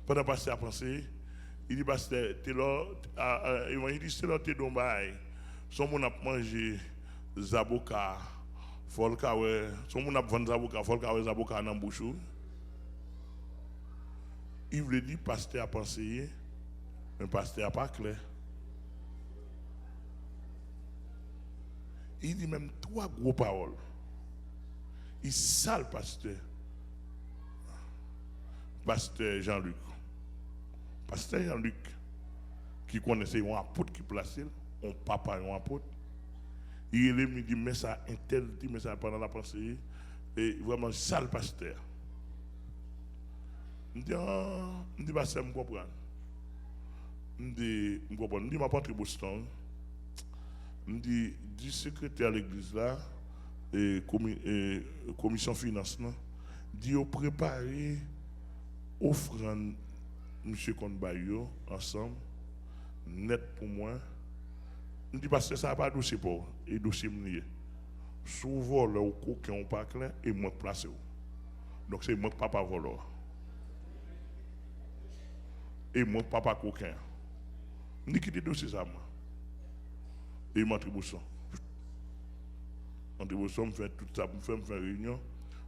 pandan pastè a panse, li di pastè Telò, a, a, evanjelis Telò te di yon bagay. Se yon moun ap manje zaboka, fò l ka wè, se yon moun ap vann zaboka, fò l ka wè zaboka nan bouch ou. Li vle di pastè a panse ye, men pastè a pa klè. Li di menm twa gwo pawòl. Li sal pastè, pastè Jean-Luc. Pastè Jean-Luc, ki konnen se yon apot ki plase l, yon papa yon apot, li rele m, li di, "Men sa entèl di, men sa pandan l ap anseye, e vrèman sal pastè a." M di, "An," m di, "Pastè, m konprann." M di, "M konprann." M di, "M ap antre Boston." M di, "Di sekretè legliz la, e, komi-, e, komisyon finans lan, di yo prepare ofrann misye konn bay yo ansanm nèt pou mwen." M di, "Pastè, sa a pa dosye pa w, e dosye m li ye. Si w vòlè, w koken, w pa klè, e mwen k plase w. Donk, se mwen k papa vòlò a." E mwen, papa koken an. M di, "Kite dosye sa a, mwen." E m antre Boston. Antre Boston, m fè tout sa pou m fè, m fè reyinyon.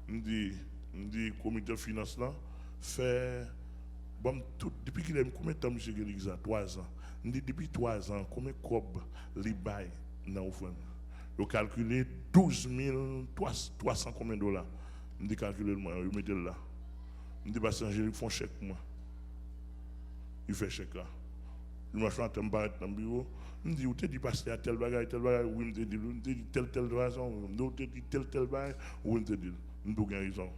M di, m di komite finans lan, fè, ban m tout, depi kilè, konbyen tan misye gen legliz la? Twa zan. M di, "Depi twa zan, konbyen kòb li bay nan ofrann?" Yo kalkile douz mil twa san konbyen dola. M di, "Kalkile l mwen, yo mete l la." M di, "Pastè Angélique, fè yon chèk pou mwen." Li fè chèk la. Dimanch maten, m parèt nan biwo. M di, "Ou te di pastè a tèl bagay, tèl bagay?" "Wi, m te di l." "M te di tèl, tèl fason?" "M di, ou te di tèl, tèl bagay?" "Wi, m te di l." M di, "Ou gen rezon."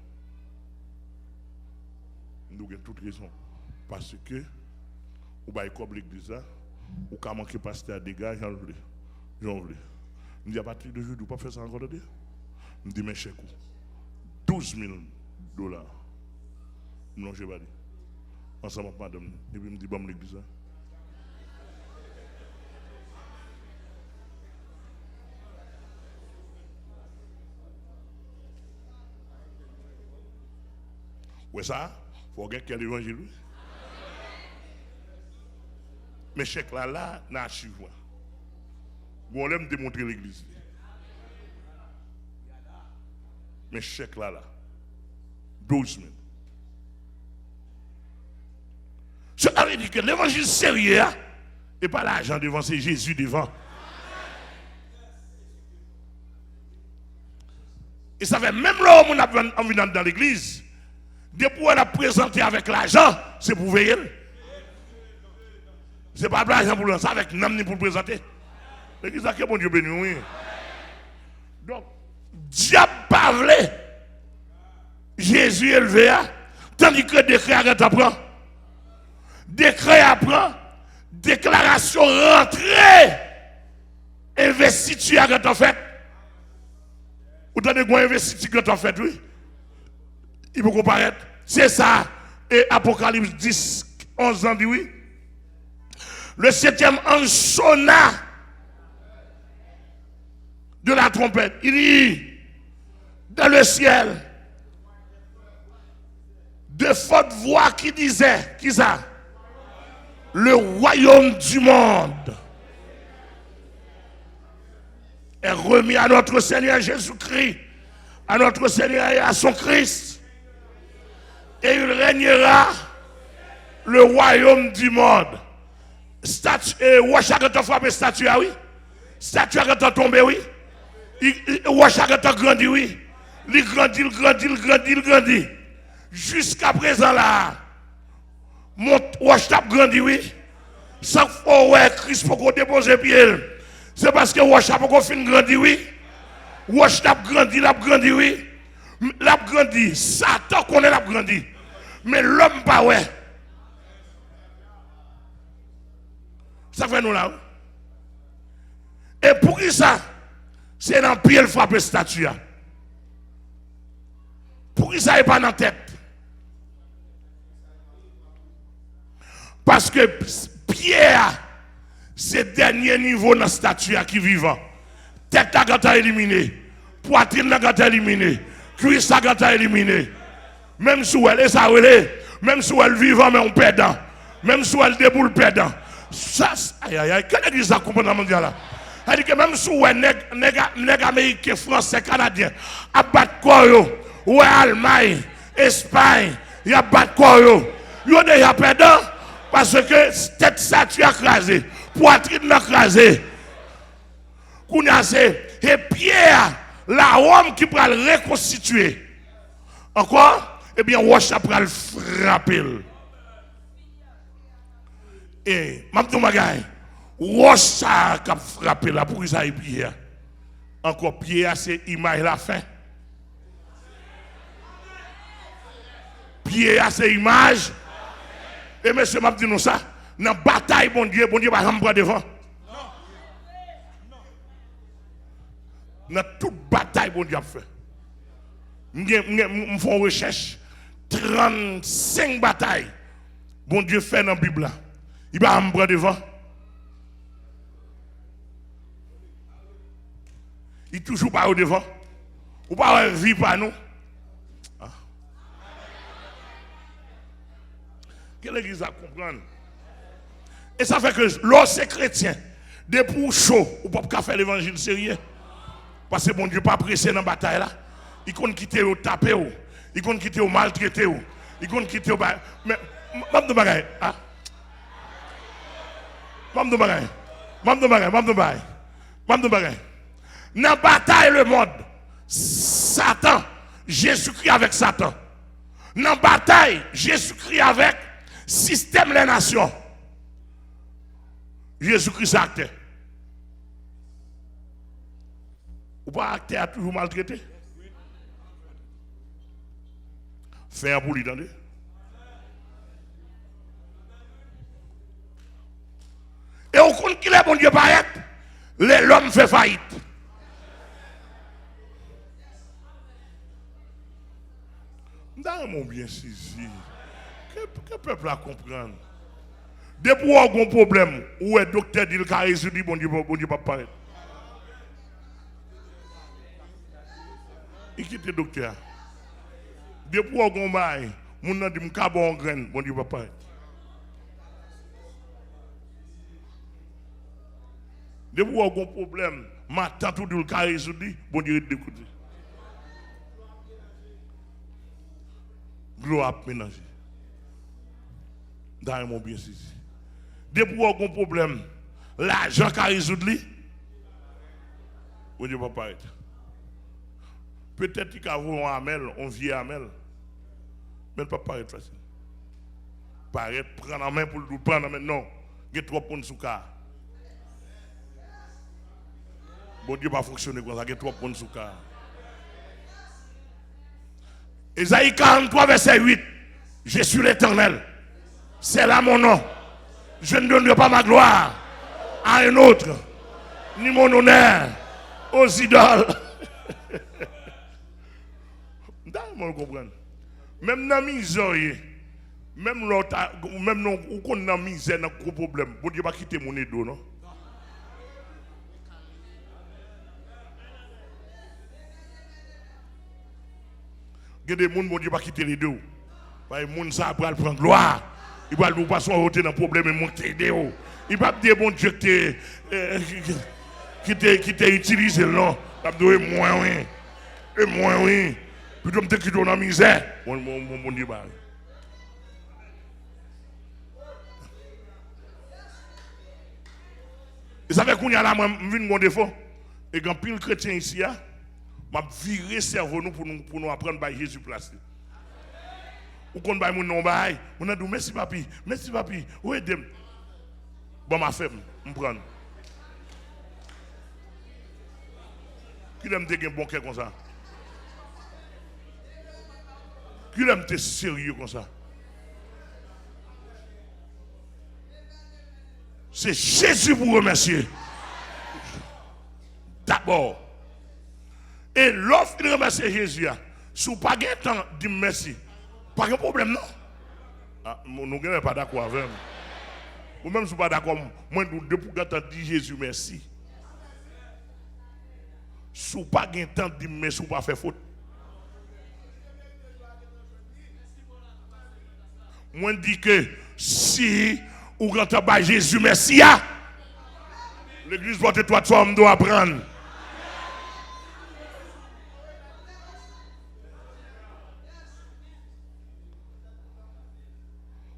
M di, "Ou gen tout rezon. Paske ou bay kòb legliz la, ou ka manke pastè a dega jan l vle, jan w vle." M di, "Apati de jodi, ou p ap fè sa ankò, tande." M di, "Men chèk ou. Douz mil dola." M lonje ba li. Ansanm ak madanm li. Epi m di, "Ban m legliz la." Wè sa? Fò w gen kè levanjil, wi. Men chèk la la nan achiv mwen. Gon lè m te montre legliz li. Men chèk la la. Douz mil. Sa vle di ke levanjil serye a, e pa lajan devan, se Jezi devan. E sa fè, menm lè yon moun ap vann, ap vin anndan legliz, depi w wè l ap prezante avèk lajan, se pou w veye l. Se pa lajan pou l, se avèk nanm li pou l prezante. Legliz la, ke Bondye beni w, wi. Donk, dyab pa vle Jezi elve a, tandike dekrè a gentan pran. Dekrè a pran, deklarasyon rantre, envestiti a gentan fèt. Ou tande, gon envestiti gentan fèt, wi. Li poko parèt. Se sa, e Apokalips dis, onz lan di, wi. Le septième ange sonna de la trompette. Il y eut dans le ciel de fortes voix qui disaient, qui ça? Le royaume du monde est remis à notre Seigneur Jésus-Christ, à notre Seigneur et à son Christ. Et il régnera le royaume du monde. Stati, e, wòch la gentan frape stati a, wi. Stati a gentan tonbe, wi. I, i, wòch la gentan grandi, wi. Li grandi, li grandi, li grandi, li grandi. Jiska prezan la, mont, wòch la ap grandi, wi. Sa k fè w wè Kris poko depoze pye l, se paske wòch la poko fin grandi, wi. Wòch la ap grandi, l ap grandi, wi. L ap grandi. Satan konnen l ap grandi. Men lòm pa wè. Sa fè nou la, wi. E poukisa se nan pye l frape estati a? Poukisa e pa nan tèt? Paske pye a se dènye nivo nan estati a ki vivan. Tèt la gentan elimine. Pwatrin nan gentan elimine. Kwis la gentan elimine. Menm si w wè l, e sa w rele, menm si w wè l vivan, men w pèdan. Menm si w wè l debout, l pèdan. Sa, ayayay, ke legliz la konprann sa m di a la? Sa di ke menm si w wè nèg, nèg, nèg ameriken, fransè, kanadyen ap bat kò yo, w wè Almay, Espay, y ap bat kò yo, yo deja pèdan, paske tèt estati a kraze, pwatrin nan kraze. Kounye a se, e pye a, lawòm ki pral rekonstitye ankò, ebyen, wòch la pral frape l. E, m ap di w yon bagay, wòch sa a k ap frape la, poukisa e pye a? Ankò, pye a se imaj lafen. Pye a se imaj. E mesye, m ap di nou sa, nan batay Bondye, Bondye pa janm pran devan. Nan tout batay Bondye ap fè. M gen, m gen, m fè yon rechèch. Trannsenk batay Bondye fè nan Bib la. Li pa janm pran devan. Li toujou ba yo devan. Ou pa wè vi pa nou? Ah. Ke legliz la konprann. E sa fè ke lè w se kretyen, depi w cho, ou p ap ka fè levanjil serye. Paske Bondye pa prese nan batay la. Li konn kite yo tape w. Li konn kite yo maltrete w. Li konn kite yo bay. Men, m ap di w bagay. Ah. M ap di w bagay. M ap di w bagay. M ap di w bagay. M ap di w bagay. Nan batay lemonn, Satan, Jezikri avèk Satan. Nan batay Jezikri avèk sistèm lè nasyon, Jezikri se aktè. Ou pa aktè a toujou maltrete? Fè an pou li, tande. E ou konn kilè Bondye parèt? Lè lòm fè fayit. M ta renmen w byen sezi. Ke, ke pèp la konprann. Depi w wè w gon pwoblèm, ou wè doktè di l ka rezoud li, Bondye, Bondye p ap parèt. Li kite doktè a. Depi w wè w gon bagay, moun nan di m ka ba w yon grenn, Bondye p ap parèt. Depi w wè w gon pwoblèm, matant ou di w l ka rezoud li, Bondye ret de kote. Glwa ap melanje. M ta renmen w byen sezi. Depi w wè w gon pwoblèm, lajan ka rezoud li, Bondye p ap parèt. Petèt li ka voye yon amèl, yon vye amèl, men l p ap parèt fasil. Parèt, pran nan men pou l di w pran nan men. Non. Gen twòp moun sou ka a. Bondye pa fonksyone konsa, gen twòp moun sou ka a. Ezayi karannntwa, vèsè uit. Je suis l'Éternel. C'est là mon nom. Je ne donnerai pas ma gloire à un autre, ni mon honneur aux idoles. M ta renmen w konprann. Menm nan mizè w ye, menm lè w ta, menm lè w konn nan mizè, nan gwo pwoblèm, Bondye pa kite moun ede w, non. Gen de moun Bondye pa kite l ede w. Paske moun sa a pral pran glwa. Li pral di w, "Pastè, w te nan pwoblèm, e mwen te ede w." Li p ap di e Bondye ki te, eh, ki, ki, ki te, ki te itilize l, non. L ap di w, "E mwen, wi. E mwen, wi. Pito m te kite w nan mizè." Bon, bon, bon, Bondye ba. E sa fè kounye a la, mwen, m vin gon defo. E gen anpil kretyen isi a, m ap vire sèvo nou pou nou, pou nou aprann bay Jezi plas li. Ou konn bay moun nan yon bagay, moun nan di w, "Mèsi, papi, mèsi, papi, ou ede m." Ban m afè m, m pran l. Kilè m te gen bon kè konsa? Kilè m te serye konsa? Se Jezi pou remèsye. Dabò. E lè w fin remèsye Jezi a, si w pa gen tan di m mèsi, pa gen pwoblèm, non. Ah, nou, nou genlè pa dakò avè m. Ou menm si w pa dakò, mwen di w depi w gentan di Jezi mèsi. Si w pa gen tan di m mèsi, w pa fè fot. Mwen di ke si ou gentan bay Jezi mèsi a, legliz pòt etwat sa w m dwe aprann.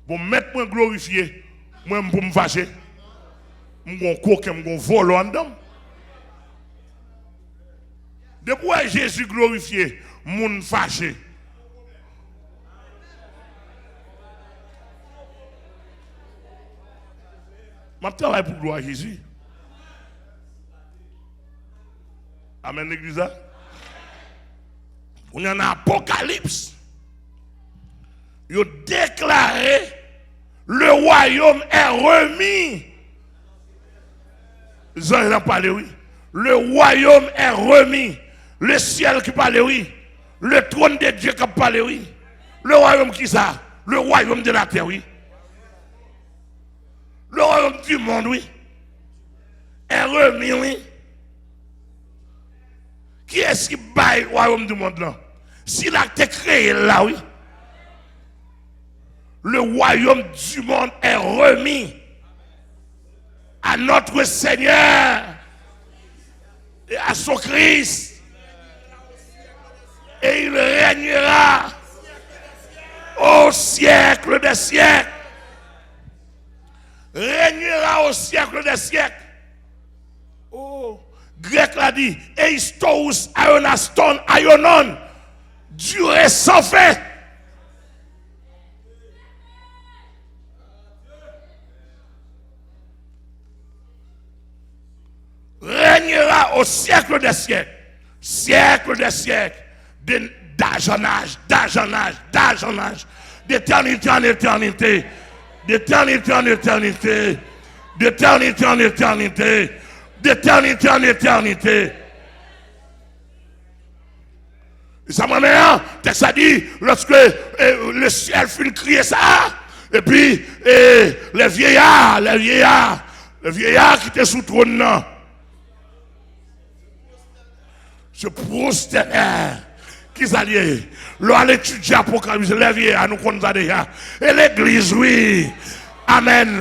Bon, mèt mwen glorifye, mwen m pou m fache. M gon koken, m gon vòlò anndan m. Depi w wè Jezi glorifye, moun fache. M ap travay pou glwa Jezi. Amèn, legliz la. Kounye a nan Apokalips, yo deklare, le royaume est remis. Zanj lan pale, wi. Le royaume est remis. Le syèl ki pale, wi. Le trône de Dieu k ap pale, wi. Le royaume kisa? Le royaume de la terre, wi. Le royaume du monde, wi. Est remis, wi. Kiyès ki bay royaume du monde lan? Sila ki te kreye l la, wi. Le royaume du monde est remis à notre Seigneur et à son Christ. Et il régnera au siècle des siècles. Régnera au siècle des siècles. Oh, grèk la di, eistous aion aston aionon, dire sans fin. Régnera au siècle des siècles, siècle des siècles, de, d'âge en âge, d'âge en âge, d'âge en âge, d'éternité en éternité, d'éternité en éternité, d'éternité en éternité, d'éternité en éternité. E sa m renmen an, tèks la di, lorsque eh, le ciel fin kriye sa, epi eh, les vieillards, les vieillards, les vieillards ki te sou twòn nan se prostène. Kisa l ye? Lè w al etidye Apokalis, les vieillards, nou konn sa deja. E legliz, wi. Amèn.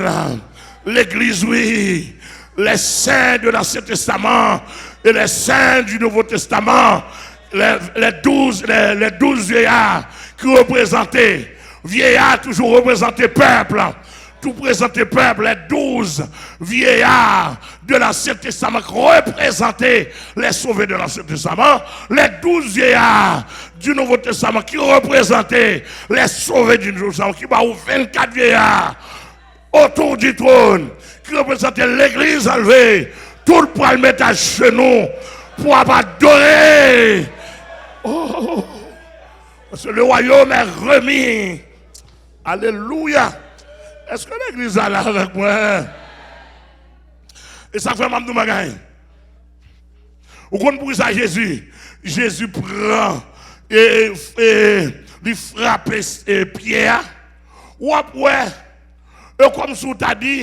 Legliz, wi. Les saints de l'Ancien Testament et les saints du Nouveau Testament, les, les douz, les, les douz vieillards ki reprezante, vieillards toujou reprezante pèp, tou prezante pèp, les douz vieillards de l'Ancien Testament ki reprezante les sauvés de l'Ancien Testament, les douz vieillards du Nouveau Testament ki reprezante les sauvés du Nouveau Testament, ki ba ou vennkat vieillards autour du trône, ki reprezante legliz an leve, tout pral met ajenou pou ap adore. Oh, parce que le royaume est remis. Alelouya. Èske legliz la la avèk mwen? E sa k fè m ap di w bagay. Ou konn poukisa Jezi, Jezi pran e, e li frape e, pyè a? W ap wè, e kòmsi w ta di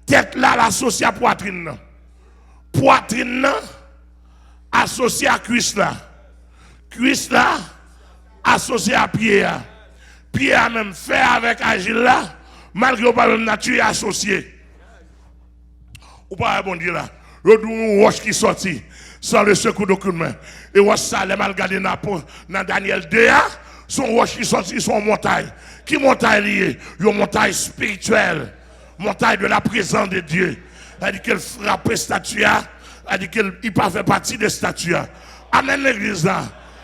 tèt la l asosye a pwatrin nan. Pwatrin nan asosye a kwis la. Kwis la asosye a pye a. Pye a menm, fè avèk ajil la, malgre yo pa menm nati, asosye. Ou pa wè Bondye la. Yo di w yon wòch ki sòti san le sekou d'aucune main. E wòch sa, lè m al gade nan, nan Danyèl de a, se yon wòch ki sòti, se yon montay. Ki montay li ye? Yon montay espirityèl. Montay de la prezans de Dye. Sa di ke l frape estati a, sa di ke l, li pa fè pati de estati a. Amèn, legliz la.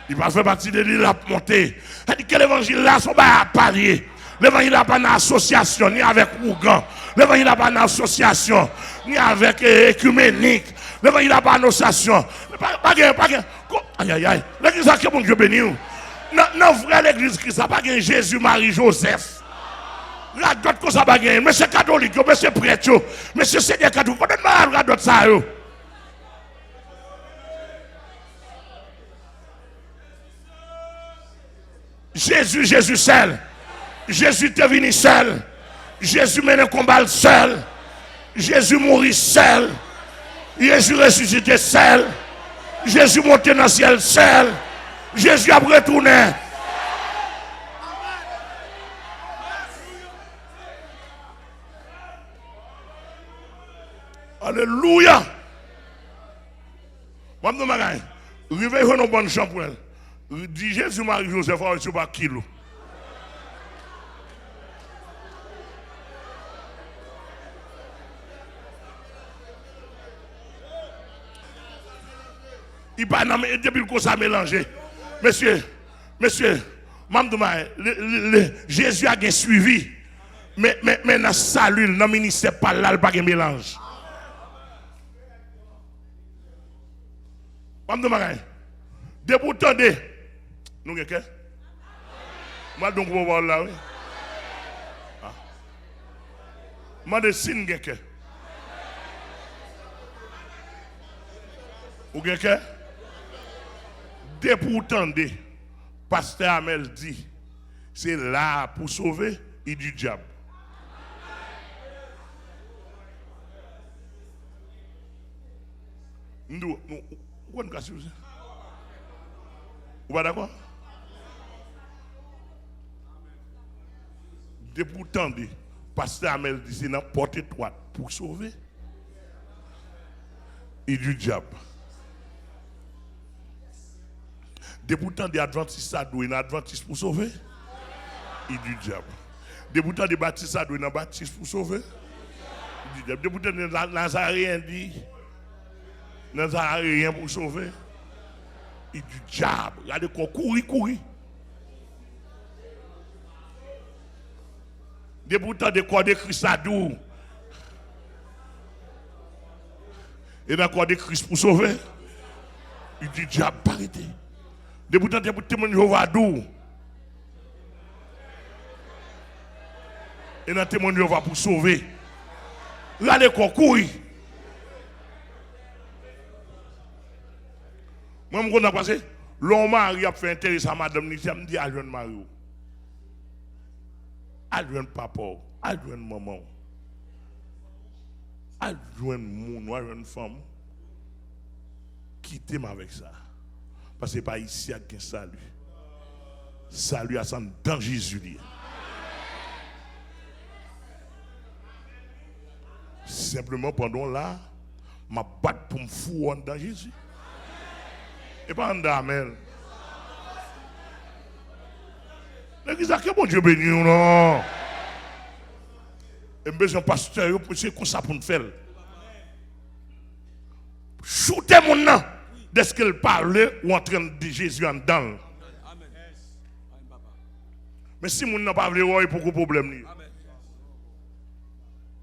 Li pa fè pati de li, l ap monte. Sa di ke levanjil la, se yon bagay apa li ye. Levanjil la pa nan asosyasyon, ni avèk ougan. Levanjil la pa nan asosyasyon, ni avèk eh, ekimenik. Levanjil la pa nan asosyasyon. Pa, pa gen, pa gen. Ko-, ayayay. Legliz la, ke Bondye beni w. Nan, nan vrè legliz Kris la, pa gen Jezi, Mari, Jozèf. Radòt konsa pa gen. Mesye katolik yo, mesye prèt yo, mesye senyè katolik, kote n ba radòt sa yo? Jezi, Jezi sèl. Jezi te vini sèl. Jezi mennen konba l sèl. Jezi mouri sèl. Jezi resisite sèl. Jezi monte nan syèl sèl. Jezi ap retounen. Alelouya! M ap di w bagay. Rive jwenn yon bann chanpwèl. Di Jezi, Mari, Jozèf, a wè si yo pa kil ou. Li pa nan, depi l konsa melanje. Mesye, mesye, m ap di w bagay, le, le, le, Jezi a gen swivi. Men, men, men nan sali l, nan ministè pa l la, l pa gen melanj. M ap di w bagay. Depi w tande, nou gen kè? M al di yon gwo pawòl la, wi. Ah. Mande si n gen kè. Ou gen kè? Depi w tande pastè Amèl di, se la pou sove, li di dyab. M di w, nou, ou konn ka swiv sa? Ou pa dakò? Depi w tande pastè Amèl di se nan pòt etwat pou w sove, e di dyab. Depi w tande advantis sa dwe nan advantis pou sove, e di dyab. Depi w tande batis sa dwe nan batis pou sove, e di dyab. Depi w tande la- nazareyen di nazareyen pou sove, e di dyab. Gade kò kouri, kouri. Depi w tande kò de Kris la di w, e nan kò de Kris pou sove, li di dyab pa rete. Depi w tande pou temwen Jewova di w, e nan temwen Jewova pou sove, rale kò kouri. Mwen, m kontan pase lè yon mari ap fè enterese a madanm li, m di al jwenn mari w. Al jwenn papa w, al jwenn manman w, al jwenn moun ou, al jwenn fanm ou. Kite m avèk sa. Paske pa isi a k gen sali. Sali a se anndan Jezi li ye. Senpleman, pandan w la, m ap bat pou m fou w anndan Jezi. E pa anndan amèn. Legliz la, ke Bondye beni w non. E m bezwen pastè yo, se konsa pou n fè l. Choute moun nan, dèske l pa vle ou antre anndan Jezi anndan l. Men si moun nan pa vle wè w, e poko pwoblèm li ye.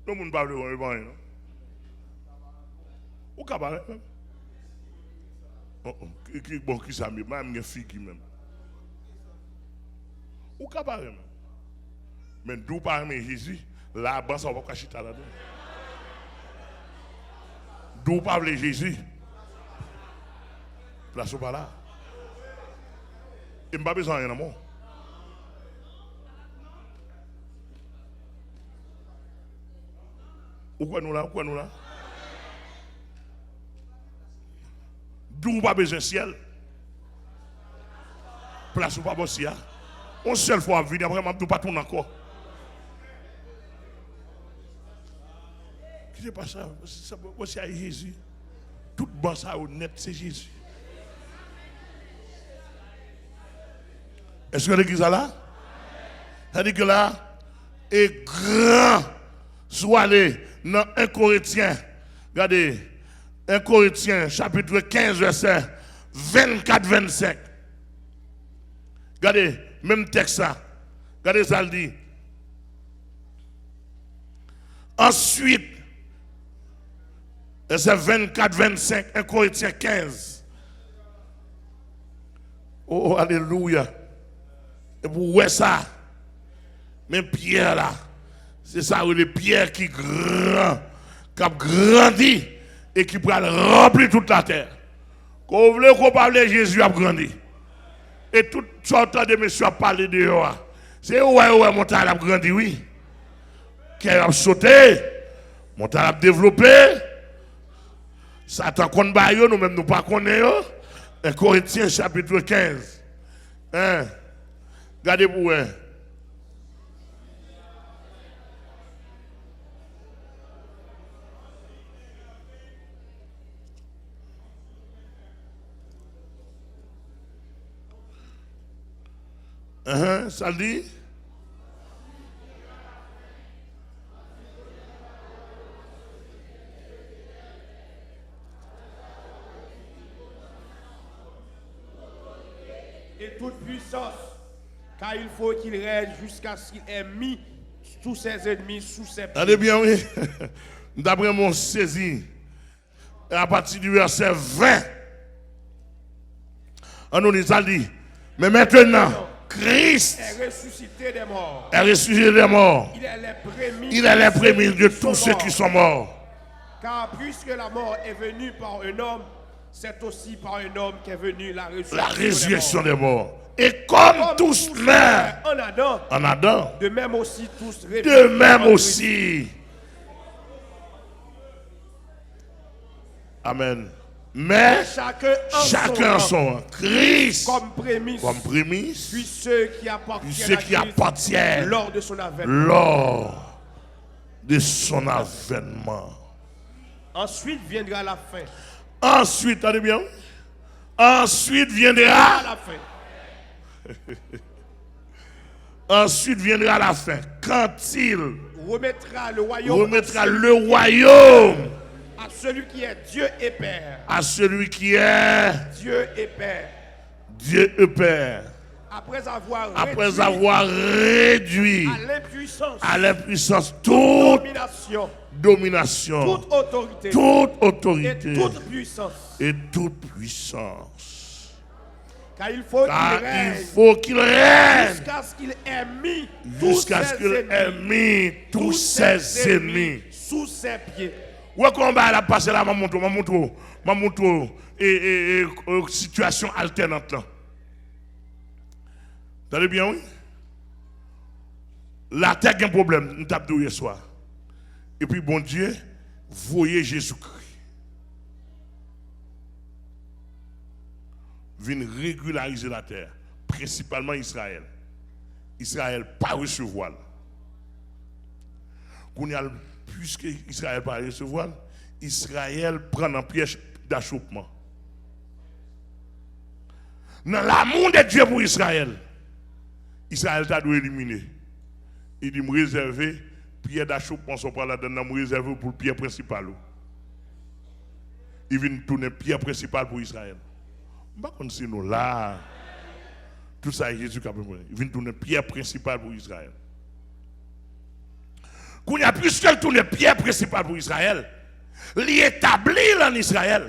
Yon moun pa vle wè w, e pa anyen non. Ou ka parèt menm. Oh, oh, ki, ki, bon, ki sa m ye? M gen figi menm. Ou ka parèt menm. Men di w pa renmen Jezi, la ban sa w p ap ka chita ladan. Di w pa vle Jezi, plas ou pa la. E m pa bezwen anyen nan men w. Ou kwè nou la? Ou kwè nou la? Di w pa bezwen syèl. Plas ou pa bò si a. Yon sèl fwa w ap vini, apre m ap di w pa tounen ankò. Kite pa sa, sa, bò si a e Jezi. Tout ban sa yo nèt, se Jezi. Èske legliz la la? Sa di ke la, e gran, si w ale nan en Korentyen, gade, en Korentyen, chapit kenz, vèsè vennkat, vennsenk. Gade, menm tèks la. Gade sa l di. Answit, vèsè vennkat, vennsenk, en Korentyen kenz. Oh, alelouya. E pou w wè sa, men Pyè la, se sa yo rele Pyè ki gran, k ap grandi e ki pral ranpli tout latè. Ke w vle, ke w pa vle, Jezi ap grandi. E tout sa w tande mesye ap pale deyò a, se yo wè, yo wè montay la ap grandi, wi. Kè yo ap sote, montay la ap devlope. Satan konn bagay yo, nou menm nou pa konnen yo. En Korentyen chapit kenz. Hein? Gade pou wè. Ahan, sa l di? Et toute puissance, car il faut qu'il règne jusqu'à ce qu'il ait mis tous ses ennemis sous ses pieds. Tande byen, wi. M t ap renmen w sezi. E apati di vèsè ven, ann nou li, sa l di, men mentnan, Kris est ressuscité des morts. Est ressuscité des morts. Il est les prémices. Il est les prémices de tous ceux qui sont morts. Car puisque la mort est venue par un homme, c'est aussi par un homme qu'est venue la résurrection. La Résurrection des morts. Et comme tous meurent en Adam, en Adam, de même aussi tous revivront en Christ. De même aussi. Amen. Mais chacun en son rang, Christ comme prémisse, puis ceux qui appartiennent à Christ lors de son avènement. Lors de son avènement. Ensuite viendra la fin. Ensuite, tande byen, wi. Ensuite viendra la fin. Ensuite viendra la fin, quand il remettra le royaume, remettra le royaume à celui qui est Dieu et Père. À celui qui est Dieu et Père. Dieu et Père. Après avoir, après réduit, avoir réduit à l'impuissance, à l'impuissance toute domination, domination, toute autorité, toute autorité et toute puissance. Et toute puissance. Car il faut qu'il règne, il faut qu'il règne jusqu'à ce qu'il ait mis, jusqu'à ce qu'il ait mis tous ses ennemis sous ses pieds. Wè kòman bagay la ap pase la, m ap montre w, m ap montre w, m ap montre w, e, e, e, e, sitiyasyon altènant lan. Tande byen, wi. Latè gen pwoblèm, m t ap di w yèswa. Epi Bondye voye Jezikri vin regilarize latè a, prensipalman Izrayèl. Izrayèl pa resevwa l. Kounye a, piske Izrayèl pa resevwa l, Izrayèl pran nan pyèj dachopman. Nan l'amour de Dieu pour Israël, Izrayèl ta dwe elimine. Li di, "M rezève pyè dachopman sa w pran ladann nan, m rezève w pou pyè prensipal ou." Li vin tounen pyè prensipal pou Izrayèl. M pa konn si nou la. Tout sa e Jezi k ap reponn. Li vin tounen pyè prensipal pou Izrayèl. Kounye a, piske l tounen pyè prensipal pou Izrayèl, li etabli l ann Izrayèl.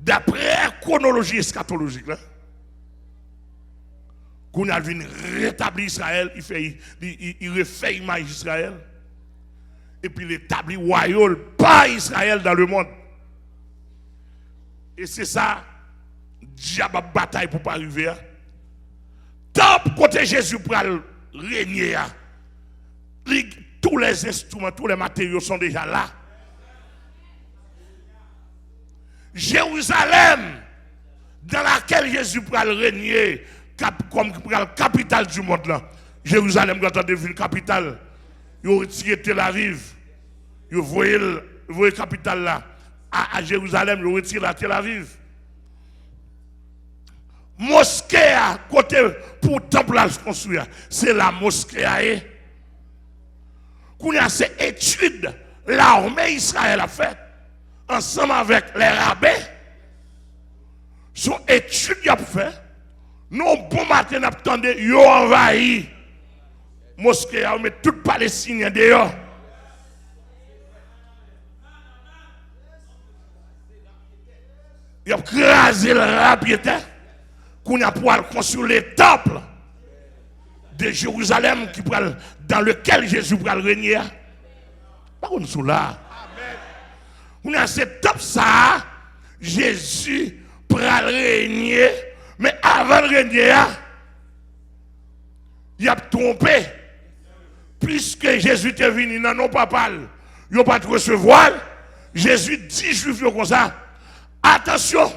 Daprè kwonoloji eskatolojik la, kounye a, l vin retabli Izrayèl, li fè, li, li, li refè imaj Izrayèl, epi l etabli wayal pa Izrayèl dans le monde. E se sa dyab ap batay pou pa rive a. Tanp kote Jezi pral renye a, li, tous les instruments, tous les matériaux sont déjà là. Jérusalem, dans laquelle Jésus pral renye, kap, kòm ki pral kapital du monde lan. Jerizalèm gentan devin kapital. Yo retire Tel Aviv. Yo voye l, voye kapital la a, a Jerizalèm, yo retire l a Tel Aviv. Moske a, kote pou tanp la konstwi a, se la moske a ye. Kounye a, se etid lame Izrayèl ap fè ansanm avèk lè rabe. Se yon etid y ap fè. Nan yon bon maten, n ap tande yo anvayi moske a, yo met tout Palestinyen deyò. Y ap kraze l rapyetè. Kounye a, pou al konstwi le temple de Jérusalem ki pral, dans lequel Jésus pral renye a. Pa konn sou la. Kounye a, se tanp sa a, Jezi pral renye, men avan l renye a, y ap twonpe. Piske Jezi te vini nan non Papa l, yo pa t resevwa l. Jezi di Jwif yo konsa, "Atansyon,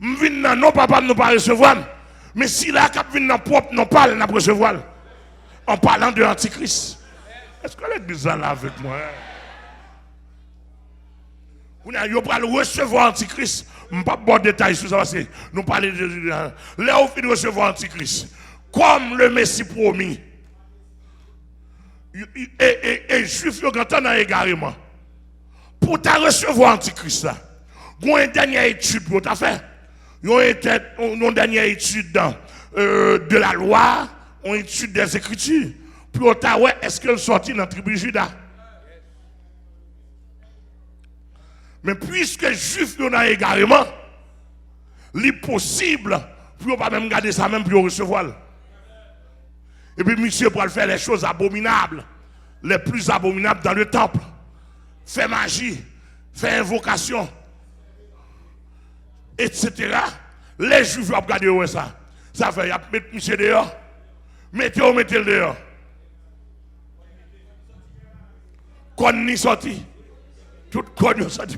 m vin nan non Papa m, nou pa resevwa m. Men sila k ap vin nan pwòp non pa l, n ap resevwa l." An palan de antikris. Èske legliz la la avèk mwen? Kounye a, yo pral resevwa antikris. M p ap ba w detay sou sa, paske nou pale de Jezi la. Lè yo fin resevwa antikris, kòm le Mesi pwomi, e, e, e, e Jwif yo gentan nan egareman. Pou w ta resevwa antikris la, gen yon dènyè etid pou yo ta fè. Yon etè-, yon dènyè etid, euh, de la lwa, yon etid des Écritures, pou yo ta wè èske l sòti nan tribi Jida. Men piske Jwif yo nan egareman, li posib pou yo pa menm gade sa menm pou yo resevwa l. Epi misye pral fè les choses abominables, les plus abominables dans le temple. Fè maji, fè envokasyon, et cetera. Lè Jwif yo ap gade, yo wè sa. Sa fè, y ap met misye deyò. Mete yo mete l deyò. Kòn li sòti. Tout kòn yo sòti.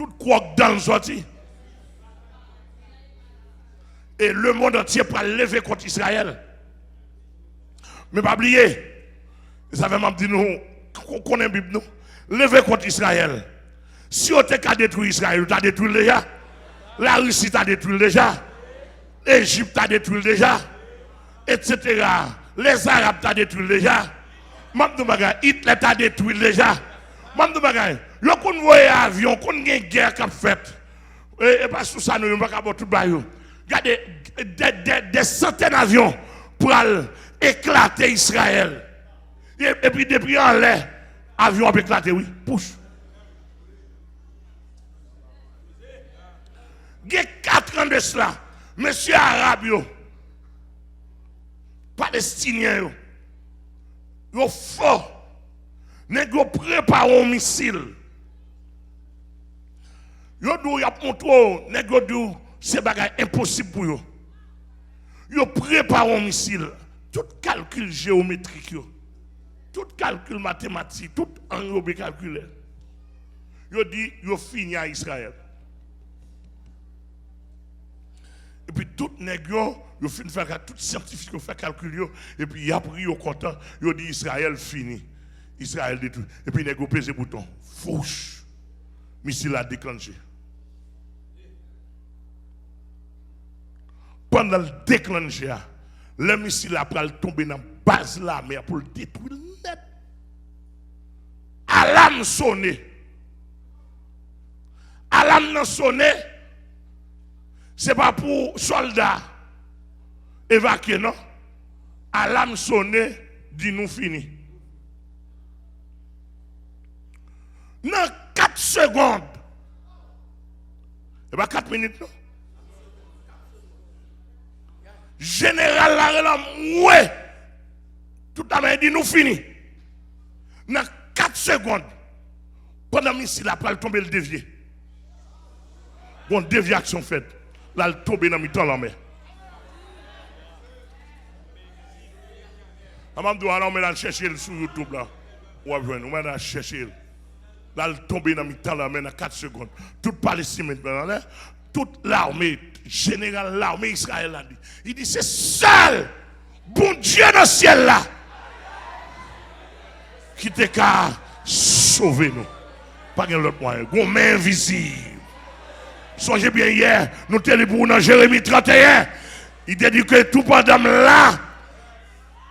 Tout kwòk dan l sòti. E lemonn antye pral leve kont Izrayèl. Men pa bliye, e sa fè m ap di nou, ko-, konnen Bib nou, leve kont Izrayèl. Si yo te ka detwi Izrayèl, yo ta detwi l deja. Larisi ta detwi l deja. Ejip ta detwi l deja. Etsetera. Lèzarab ta detwi l deja. M ap di w bagay, Itlè ta detwi l deja. M ap di w bagay, yo konn voye avyon, konn gen gè k ap fèt. E, e pa sou sa nou, yo pa ka ba w tout bagay yo. Gade, dè, dè, dè santèn avyon pral eklate Izrayèl. E, epi depi anlè, avyon ap eklate, wi. Pouch. Gen kat an de sila, mesye arab yo, palestinyen yo, yo fò. Nèg yo prepare yon misil. Yo di w y ap montre w, nèg yo di w se bagay enposib pou yo. Yo prepare yon misil. Tout kalkil jeyometrik yo, tout kalkil matematik, tout ang yo byen kalkile. Yo di yo fini a Izrayèl. Epi tout nèg yo, yo fin fè ka-, tout syantifik yo fè kalkil yo, epi y ap ri, yo kontan, yo di Izrayèl fini. Izrayèl detwi. Epi nèg yo peze bouton. Fouch! Misil la deklanche. Pandan l deklanche a, lè misil la pral tonbe nan baz lame a pou l detwi l nèt, alam sone. Alam nan sone, se pa pou sòlda evakye, non. Alam sone, di nou fini. Nan kat segonn, e pa kat minit, non. Jeneral la rele anmwe. Tout lame di nou fini. Nan kat segonn, pandan misil la pral tonbe, l devye. Gon devyasyon fèt. L al tonbe nan mitan lanmè. An m ap di w, al anmè, al chèche l sou YouTube la. W ap jwenn. Ou mèt al chèche l. L al tonbe nan mitan lanmè nan kat segonn. Tout Palestin met men anlè. Tout lame, jeneral lame Izrayèl la di, li di, se sèl Bondye nan syèl la ki te ka sove nou. Pa gen lòt mwayen. Gon men envizib. Sonje byen yè, nou te li pou ou nan Jeremi trannteyen. Li te di ke toupandan m la,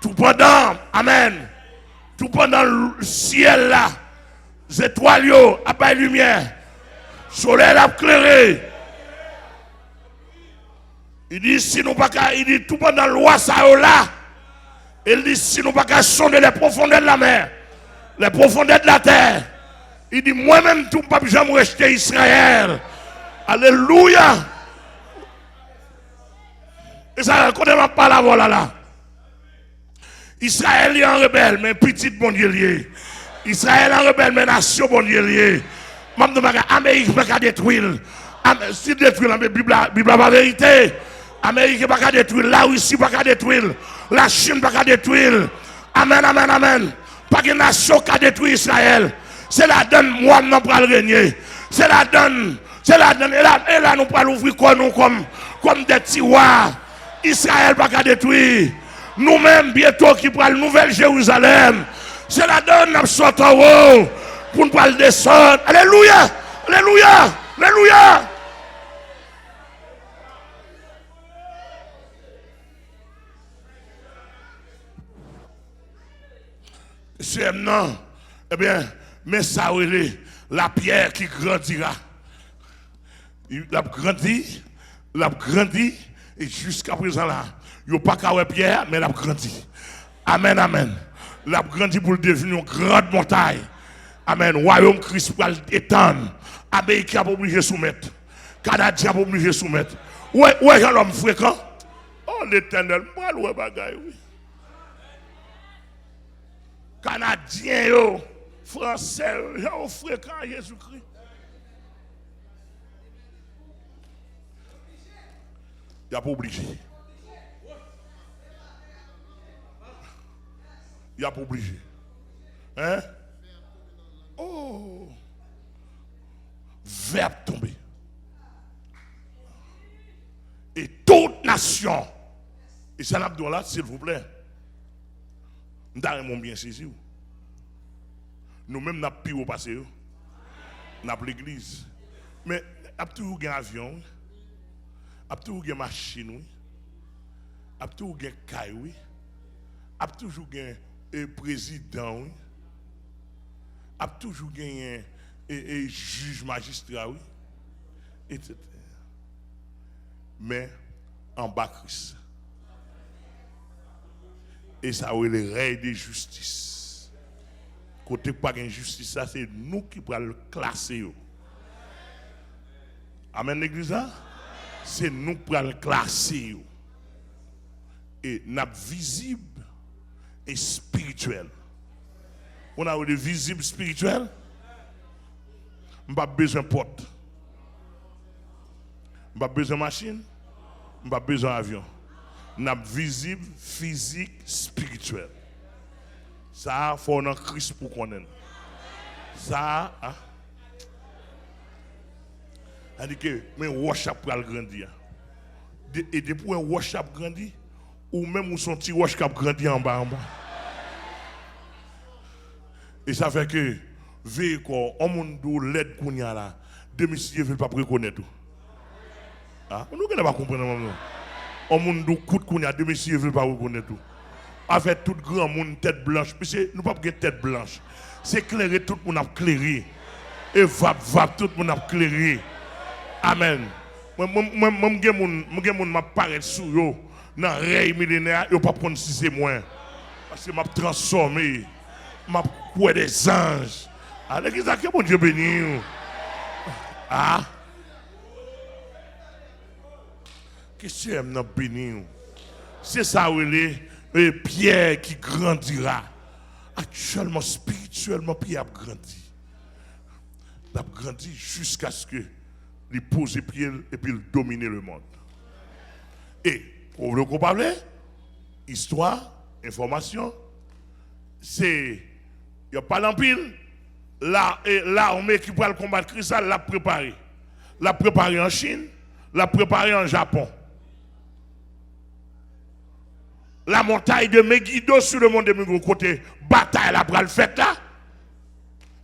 toupandan, amèn, toupandan l-, syèl la, zetwal yo ap bay limyè, solèy la ap klere. Li di, si nou pa ka, li di, toupandan lwa sa yo la, e li di, si nou pa ka sonde les profondeurs de la mer, les profondeurs de la terre, li di, mwen menm tou, m p ap janm rejte Izrayèl. Alelouya! E sa, kote m ap pale avè w la, la? Izrayèl li an rebèl, men pitit Bondye l ye. Izrayèl an rebèl, men nasyon Bondye l ye. M ap di w bagay, Amerik pa ka detwi l. Am-, si l detwi l, anben Bib la, Bib la pa verite. Amerik pa ka detwi l, Larisi pa ka detwi l, Lachin pa ka detwi l. Amèn, amèn, amèn. Pa gen nasyon k ka detwi Izrayèl. Se ladann mòn nan pral renye. Se ladann, se ladann, e la, e la nou pral ouvri kò nou kòm, kòm de ti wa. Izrayèl pa ka detwi. Nou menm, byento ki pral Nouvèl Jerizalèm, se ladann n ap sot anwo pou n pral desann. Alelouya! Alelouya! Alelouya! Seyè m nan, ebyen, men sa yo rele la pierre qui grandira. L ap grandi, l ap grandi, e jiska prezan la, yo pa ka wè pyè a, men l ap grandi. Amèn, amèn. L ap grandi pou l devni yon gran montay. Amèn. Wayòm Kris pral etann. Ameriken ap oblije soumèt. Kanadyen ap oblije soumèt. Ou wè, ou wè jan lòm frekan? O Letènèl, m pral wè bagay, wi. Kanadyen yo, Fransè yo, jan yo frekan a Jezikri. Y ap oblije. Y ap oblije. Hein? Oh! vè ap tonbe. E tout nasyon, e sa n ap di w la, silvouplè, m ta renmen w byen sezi w. Nou menm, n ap pi wo pase yo. N ap legliz. Men, ap toujou gen avyon, wi. Ap toujou gen machin, wi. Ap toujou gen kay, wi. Ap toujou gen, e, prezidan, wi. Ap toujou genyen, e, e, jij, majistra, wi. Etsetera. Men, anba Kris. E sa yo rele rèy de jistis. Kote k pa gen jistis la, se nou ki pral klase yo. Amèn, legliz la? Se nou k pral klase yo. E n ap vizib espirityèl. Ou nan de vizib espirityèl? M p ap bezwen pòt. M p ap bezwen machin. M p ap bezwen avyon. N ap vizib fizik, espirityèl. Sa a, fò w nan Kris pou w konnen l. Sa a, a. Sa di ke, men wòch ap pral grandi a. De, e depi w wè wòch ap grandi, ou menm ou se yon ti wòch k ap grandi anba, anba. E sa fè ke, veye kò w, yon moun di w lèd kounye a la, demen si Dye vle l p ap rekonèt ou. A, nou genlè pa konprann mwen non. Yon moun di w kout kounye a, demen si Dye vle l pa rekonèt ou. Avèk tout granmoun tèt blanch, mesye, nou p ap gen tèt blanch. Se klere tout moun ap klere. E vap vap tout moun ap klere. Amèn. Mwen, mwen, mwen, mwen, m gen moun, m gen moun m ap parèt sou yo nan rèy milenè a, yo p ap konn si se mwen. Paske m ap transfòme. M ap kwè de zanj. A legliz la, ke Bondye beni w. A. Ke Seyè m nan beni w. Se sa w rele, e, pyè ki grandira. Aktyèlman, espirityèlman, pyè ap grandi. L ap grandi jiskaske li poze pye l epi l domine lemonn. E, ke w vle ke w pa vle, istwa, enfòmasyon, se, y ap pale anpil, la, e, lame ki pral konbat Kris la, l ap prepare. L ap prepare an Chin, l ap prepare an Japon. La montagne de Megiddo sur le mont de Megiddo, kote batay la pral fèt la,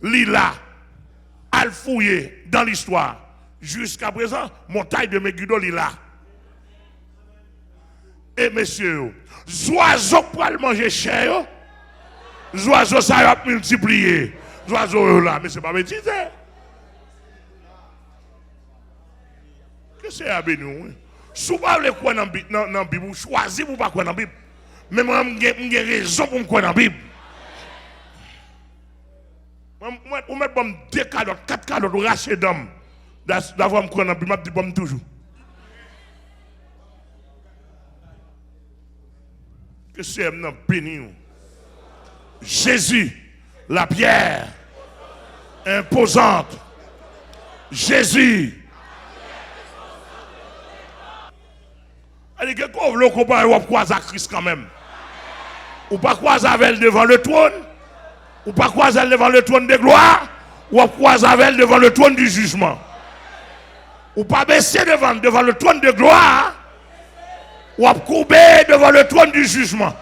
li la. Al fouye dans l'histoire. Jiskaprezan, montagne de Megiddo, li la. E mesye yo, zwazo k pral manje chè yo, zwazo sa yo ap miltipliye. Zwazo yo la, mesye, pa betize. Ke Seyè a beni w, wi. Si w pa vle kwè nan Bi-, nan, nan Bib, ou chwazi pou w pa kwè nan Bib. Men mwen, m gen, m gen rezon pou m kwè nan Bib. Mwen, mwen, ou mèt ban m de kalòt, kat kalòt, ou rache dan m. Da-, davwa m kwè nan Bib, m ap di ban m toujou. Ke Seyè m nan beni w. Jezi, la pierre imposante. Jezi. Sa vle di ke, ke w vle w konpare, w ap kwaze ak Kris kanmenm. Ou pa kwaze avè l devan le trône. Ou pa kwaze l devan le trône de gloire. W ap kwaze avè l devan le trône du jugement. Ou pa bese devan, devan le trône de gloire, w ap koube devan le trône du jugement.